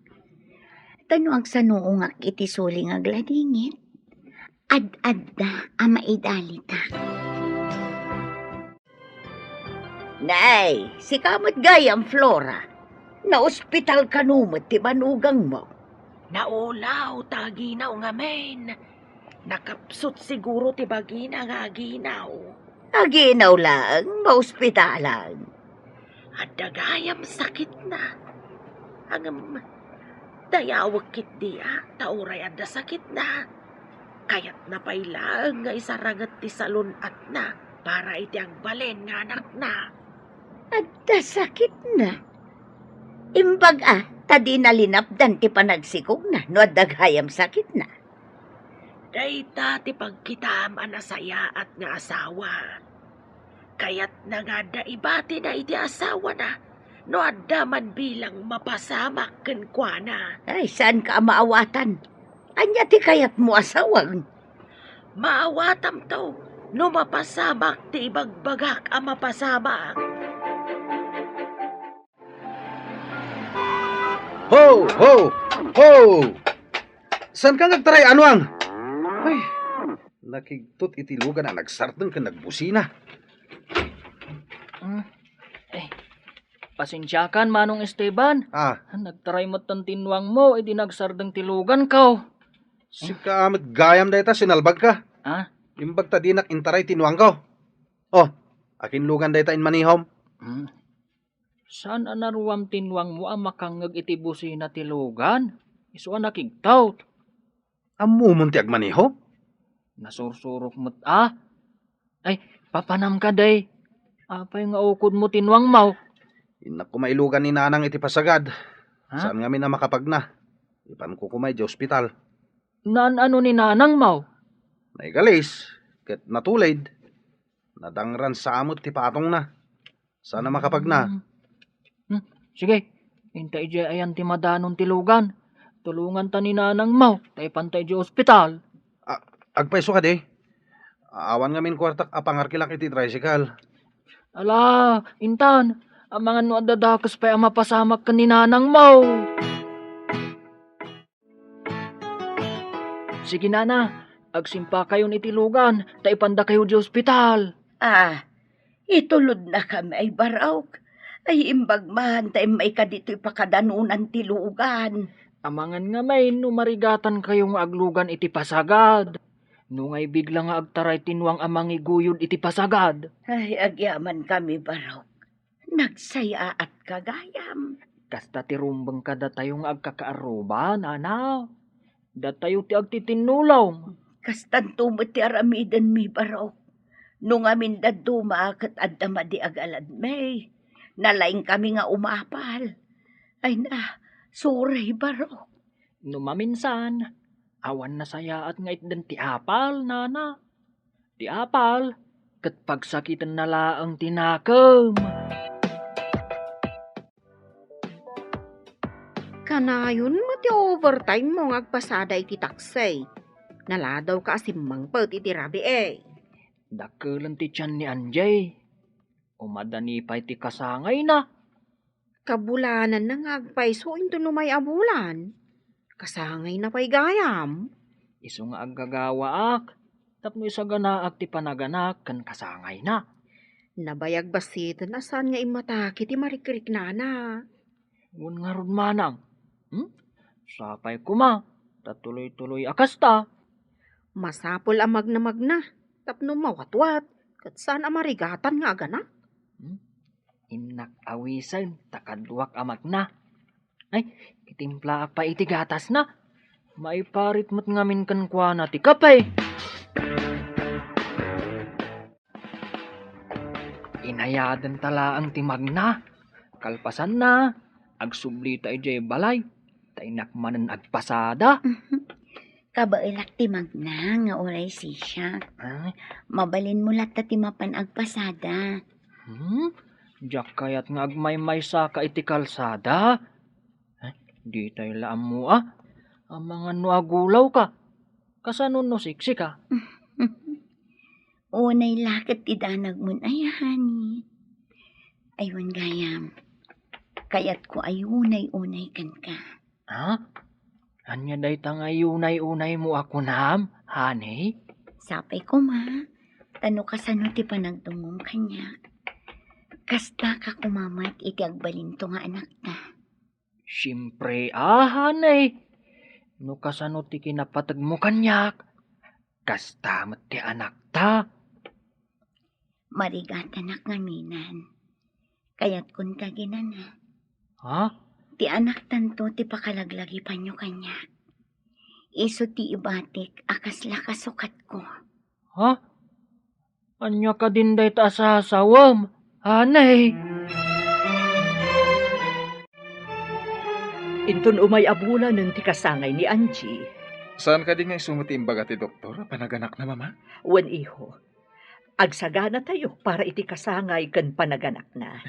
Ta no agsanuongak iti suli nga agladingit, ad-adda a maidalitak. Nay, sika met gayam, Flora. Naospital kano met ti banugangmo? Naulaw ta aginaw ngamin. Nakapsut siguro ti bagina nga aginaw. Aginaw laeng, maospitalan. Adda gayam sakitna. Ngem, dayawek ketdi a, ta uray adda sakitna, kayatna pay laeng nga isaranget ti salun-atna para iti agbalin nga anakna. Adda sakitna? Imbag a, ta dina linapdan ti panagsikogna no adda gayam sakitna. Dayta ti pagkitaam a nasayaat nga asawa. Kayatna nga adda ibatina iti asawana no adda man bilang mapasamak kenkuana. Ay, saanka a maawatan. Ania ti kayatmo a sawag? Maawatamto no mapasamak ti ibagbagak a mapasamak. Ho, ho, ho! Saanka nga agtaray, Anuang? Ay, Nakigtot iti lugan a nagsardeng ken nagbusina. Mm. Eh, pasensiakan, Manong Esteban. Ah. Nagtaray met ti nuangmo idi nagsardeng ti luganko. Sika met gayam dayta, sinalbagka. Ah? Imbag ta dinak intaray ti nuangko. Oh, akin lugan dayta inmanihom? Hmm. Saan a naruam ti nuangmo a makangngeg iti busina ti lugan? Isu a nakigtot. Ammomon ti agmaneho? Nasursurok met a. Ay, papanam ka, day. Apay nga ukodmo ti nuangmo? Innak koma ilugan ni Nanang iti pasagad. Ha? Saan ngamin a makapagna. Ipanko koma idiay ospital. Naan-ano ni Nanangmo? Naigalis, ket natulid. Nadangran sa met ti patongna. Saan a makapagna. Hmm. Hmm. Sige, inta idiay ayan ti madanon ti lugan. Tulonganta ni Nanangmo, ta ipanta idiay ospital. A-, agpayso kadi? Awan ngamin kuartak a pangarkilak iti tricycle. Ala, intan, amangan no adda dakes pay a mapasamak ken ni Nanangmo. Sige, Nana, agsimpakayon iti lugan, ta ipandakayo idiay ospital. Ah, itulodnakami ay, Barok. Ay, imbag man ta immayka ditoy pakadanonan ti lugan. Amangan ngamin no marigatankayo nga aglugan iti pasagad. No ngay bigla nga agtaray ti nuang a mangiguyod iti pasagad. Ay, agyamankami, Barok. Nagsayaatka gayam. Kasta ti rumbeng kadatayo nga agkakaarruba, Nana. Datayo ti agtitinnulong. Kastanto met ti aramidenmi, Barok. No ngamin dadduma ket adda madi agaladmi, nalaingkami nga umapal. Ay na, sorry, Barok. No maminsan, awan nasayaat nga itden ti apal, Nana. Ti apal, ket pagsakitenna laeng ti nakem. Kanayon met ti overtime mo nga agpasada iti taksi. Naladawka a simmangpet iti rabii. Dakkelen ti tian ni Angie. Umadani pay ti kasangayna. Kabulananna nga agpayso inton umay a bulan. Kasangayna pay gayam. Isu nga aggagawaak tapno isaganaak ti panaganak ken kasangayna. Nabayag bassiten a saan nga immataki ti marikriknana. Wen ngarud manang, hmm? Sapay koma ta tuloy-tuloy a kasta. Masapul a magnamagna tapno mawatwat ket saan a marigatan nga aganak. Hmm? Innak awisen ta kaduak a magna. Ay, itimplaak pay iti gatasna. Maiparit met ngamin kenkuana ti kape. Inayadenta laeng ti magna. Kalpasanna, agsublita idiay balay. Ta innak manen agpasada. Kabaelak ti magna nga uray sisiak. Ah? Mabalinmo latta ti mapan agpasada. Hmm? Diak kayat nga agmaymaysaka iti kalsada. Eh, ditay la ammo a. Amangan no agulawka. Kasano no siksika? Unay la ket ti danagmon aya, honey. Ay wen gayam. Kayatko a unay-unay kenka. Ha? Ania dayta nga unay-unaymo a kunam, honey? Sapay koma, ta no kasano ti panagdumngom kaniak, kastaka koma met iti agbalinto nga anakta. Siempre a, honey. No kasano ti kinapategmo kaniak, kasta met ti anakta. Marigatanak ngaminan. Kayatkon ta kinana. Ha? Ti anaktanto ti pakalaglagipanyo kaniak. Isu ti ibatik a kasla kasukatko. Ha? Ania kadin dayta a sasawem, honey? Inton umay a bulanen ti kasangay ni Angie. Saan kadi nga isu met ti imbaga ti doktor a panaganakna, Mama? Wen, iho. Agsaganatayo para iti kasangay ken panaganakna.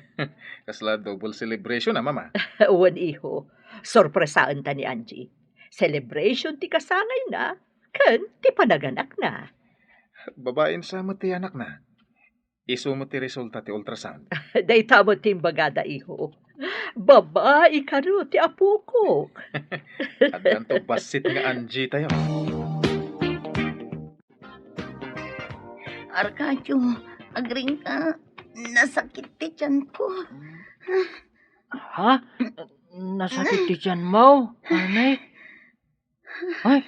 Kasla double celebration a, Mama? Wen, iho. Sorpresaenta ni Angie. Celebration ti kasangayna ken ti panaganakna. Babain sa met ti anakna? Isu met ti resulta ti ultrasound? Dayta met ti imbagada, iho. Babai kano ti apokok. Addanto bassit nga Angie tayo. Arcadio, agringka. Nasakit ti tiyanko. Ha? Nasakit ti tiyanmo, anay? Ay,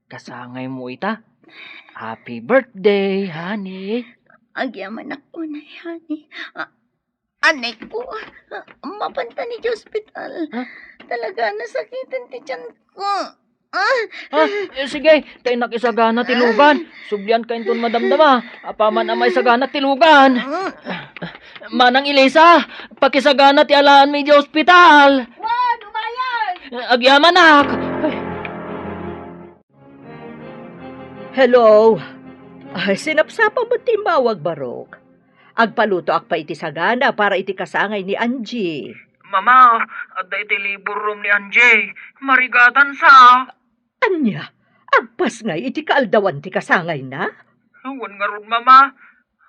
kasangaymo ita. Happy birthday, honey. Agyamanak unay, honey. A-, aneko, a, mapanta idiay ospital. Ha? Talaga, nasakitan ti tiyanko. Ah! Ah, eh, sige, ta innak isagana ti lugan. Sublianka inton madamdama. Apaman a maisaganak ti lugan. Ah. Manang Elisa, pakisagana ti alaanmi idiay ospital. Wen, umayen! Agyamanak. Hello. Ay, sinapsapa met ti immawag, Barok. Agpalutoak pay iti sagana para iti kasangay ni Angie. Mama, adda iti labor room ni Angie. Marigatan sa. Ania? Agpasngay iti kaaldawan ti kasangayna? Wen ngarud, Mama.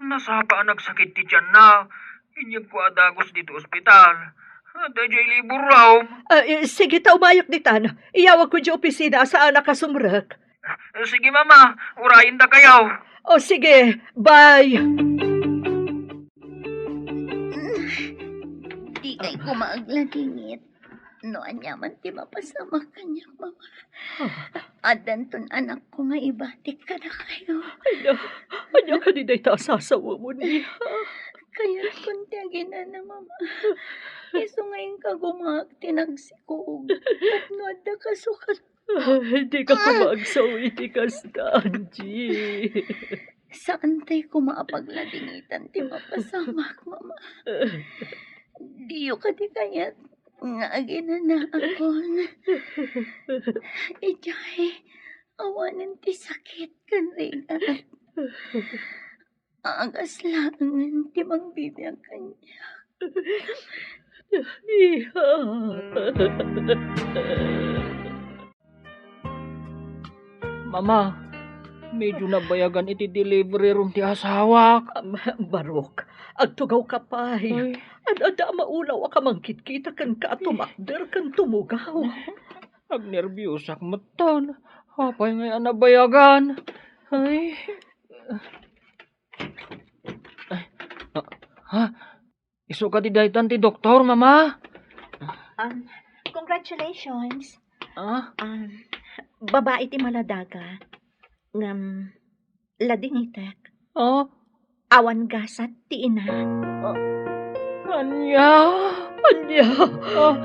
Nasapa a nagsakit ti tianna. Inyegko a dagus ditoy ospital. Adda idiay labor room. Ah, eh, sige ta, umayak ditan. Iyawagko idiay opisina a saanak a sumrek. Eh, sige, Mama. Urayendakayo. O, sige. Bye. Dikay koma agladingit. No aniaman ti mapasamak kaniak, Mama. Ah. Addanton anakko nga ibatik kadakayo. Ania? Ania kadi dayta a sasawamon, iha? Kayatkon ti aginana, Mama. Isu nga inka gumaak ti nagsikog. Tapno adda kasukat. Ay, dika koma agsao iti kasta, Angie. Saantay koma a pagladingitan ti mapasamak, Mama. Diyo kadi kayat nga aginanaakon? Idiay, awanen ti sakit ken rigat. Agas laengen ti mangbibiag kaniak. Iha. Mama, medyo nabayagan iti delivery room ti asawak. Am, Barok, agtugawka pay. Ay. Ad-adda a maulaw a kamangkitkita kenka a tumakder ken tumugaw. Agnerbiosak metten. Apay ngay a nabayagan? Ay. Ay, ah, ha? Isu kadi daytan ti doktor, Mama? Um, congratulations. Ah? Um, babai ti maladaga. Ngem, ladingitek. Ah? Awan gasat ti ina. Ah, ania? Ania? Ah.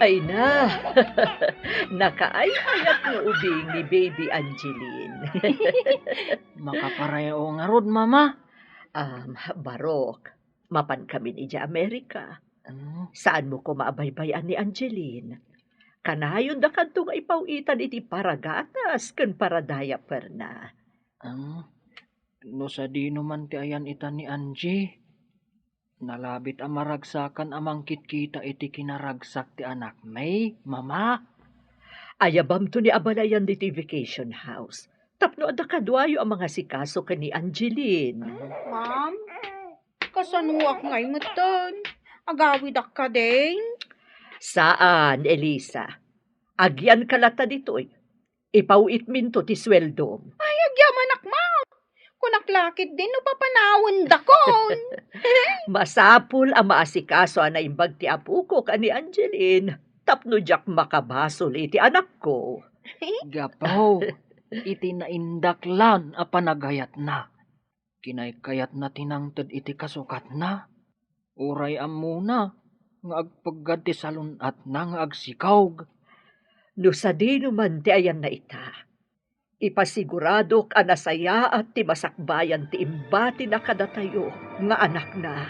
Ay na, nakaay-ayat nga ubing ni Baby Angeline. Makaparaya ngarud, Mama. Um, Barok, mapankamin idiay Amerika. Mm. Saanmo koma a baybay-an ni Angeline. Kanayonda kanto nga ipaw-itan iti paragatas ken paradiaperna. Mm. No sadino man ti ayan-itan ni Angie, nalabit a maragsakan a mangkitkita iti kinaragsak ti anakmi, Mama. Ayabamto ni abalayan ditoy vacation house tapno adda kaduayo a mangasikaso ken ni Angeline. Ma'am, kasanoak ngay metten? Agawidak kadi? Saan, Elisa. Agyanka latta ditoy. Ipaw-itminto ti sueldom. Ay, agyamanak, Ma'am. Kunak la ketdin no papanawendakon. Masapul a maasikaso a naimbag ti apok a ni Angeline tapno diak makabasol iti anakko. Gapu iti naindaklan a panagayatna. Kinaykayatna ti nangted iti kasukatna. Uray ammona nga agpeggad ti salun-atna nga agsikog. No sadino man ti ayanna ita, ipasiguradok a nasayaat ti masakbayan ti imbatina kadatayo nga anakna.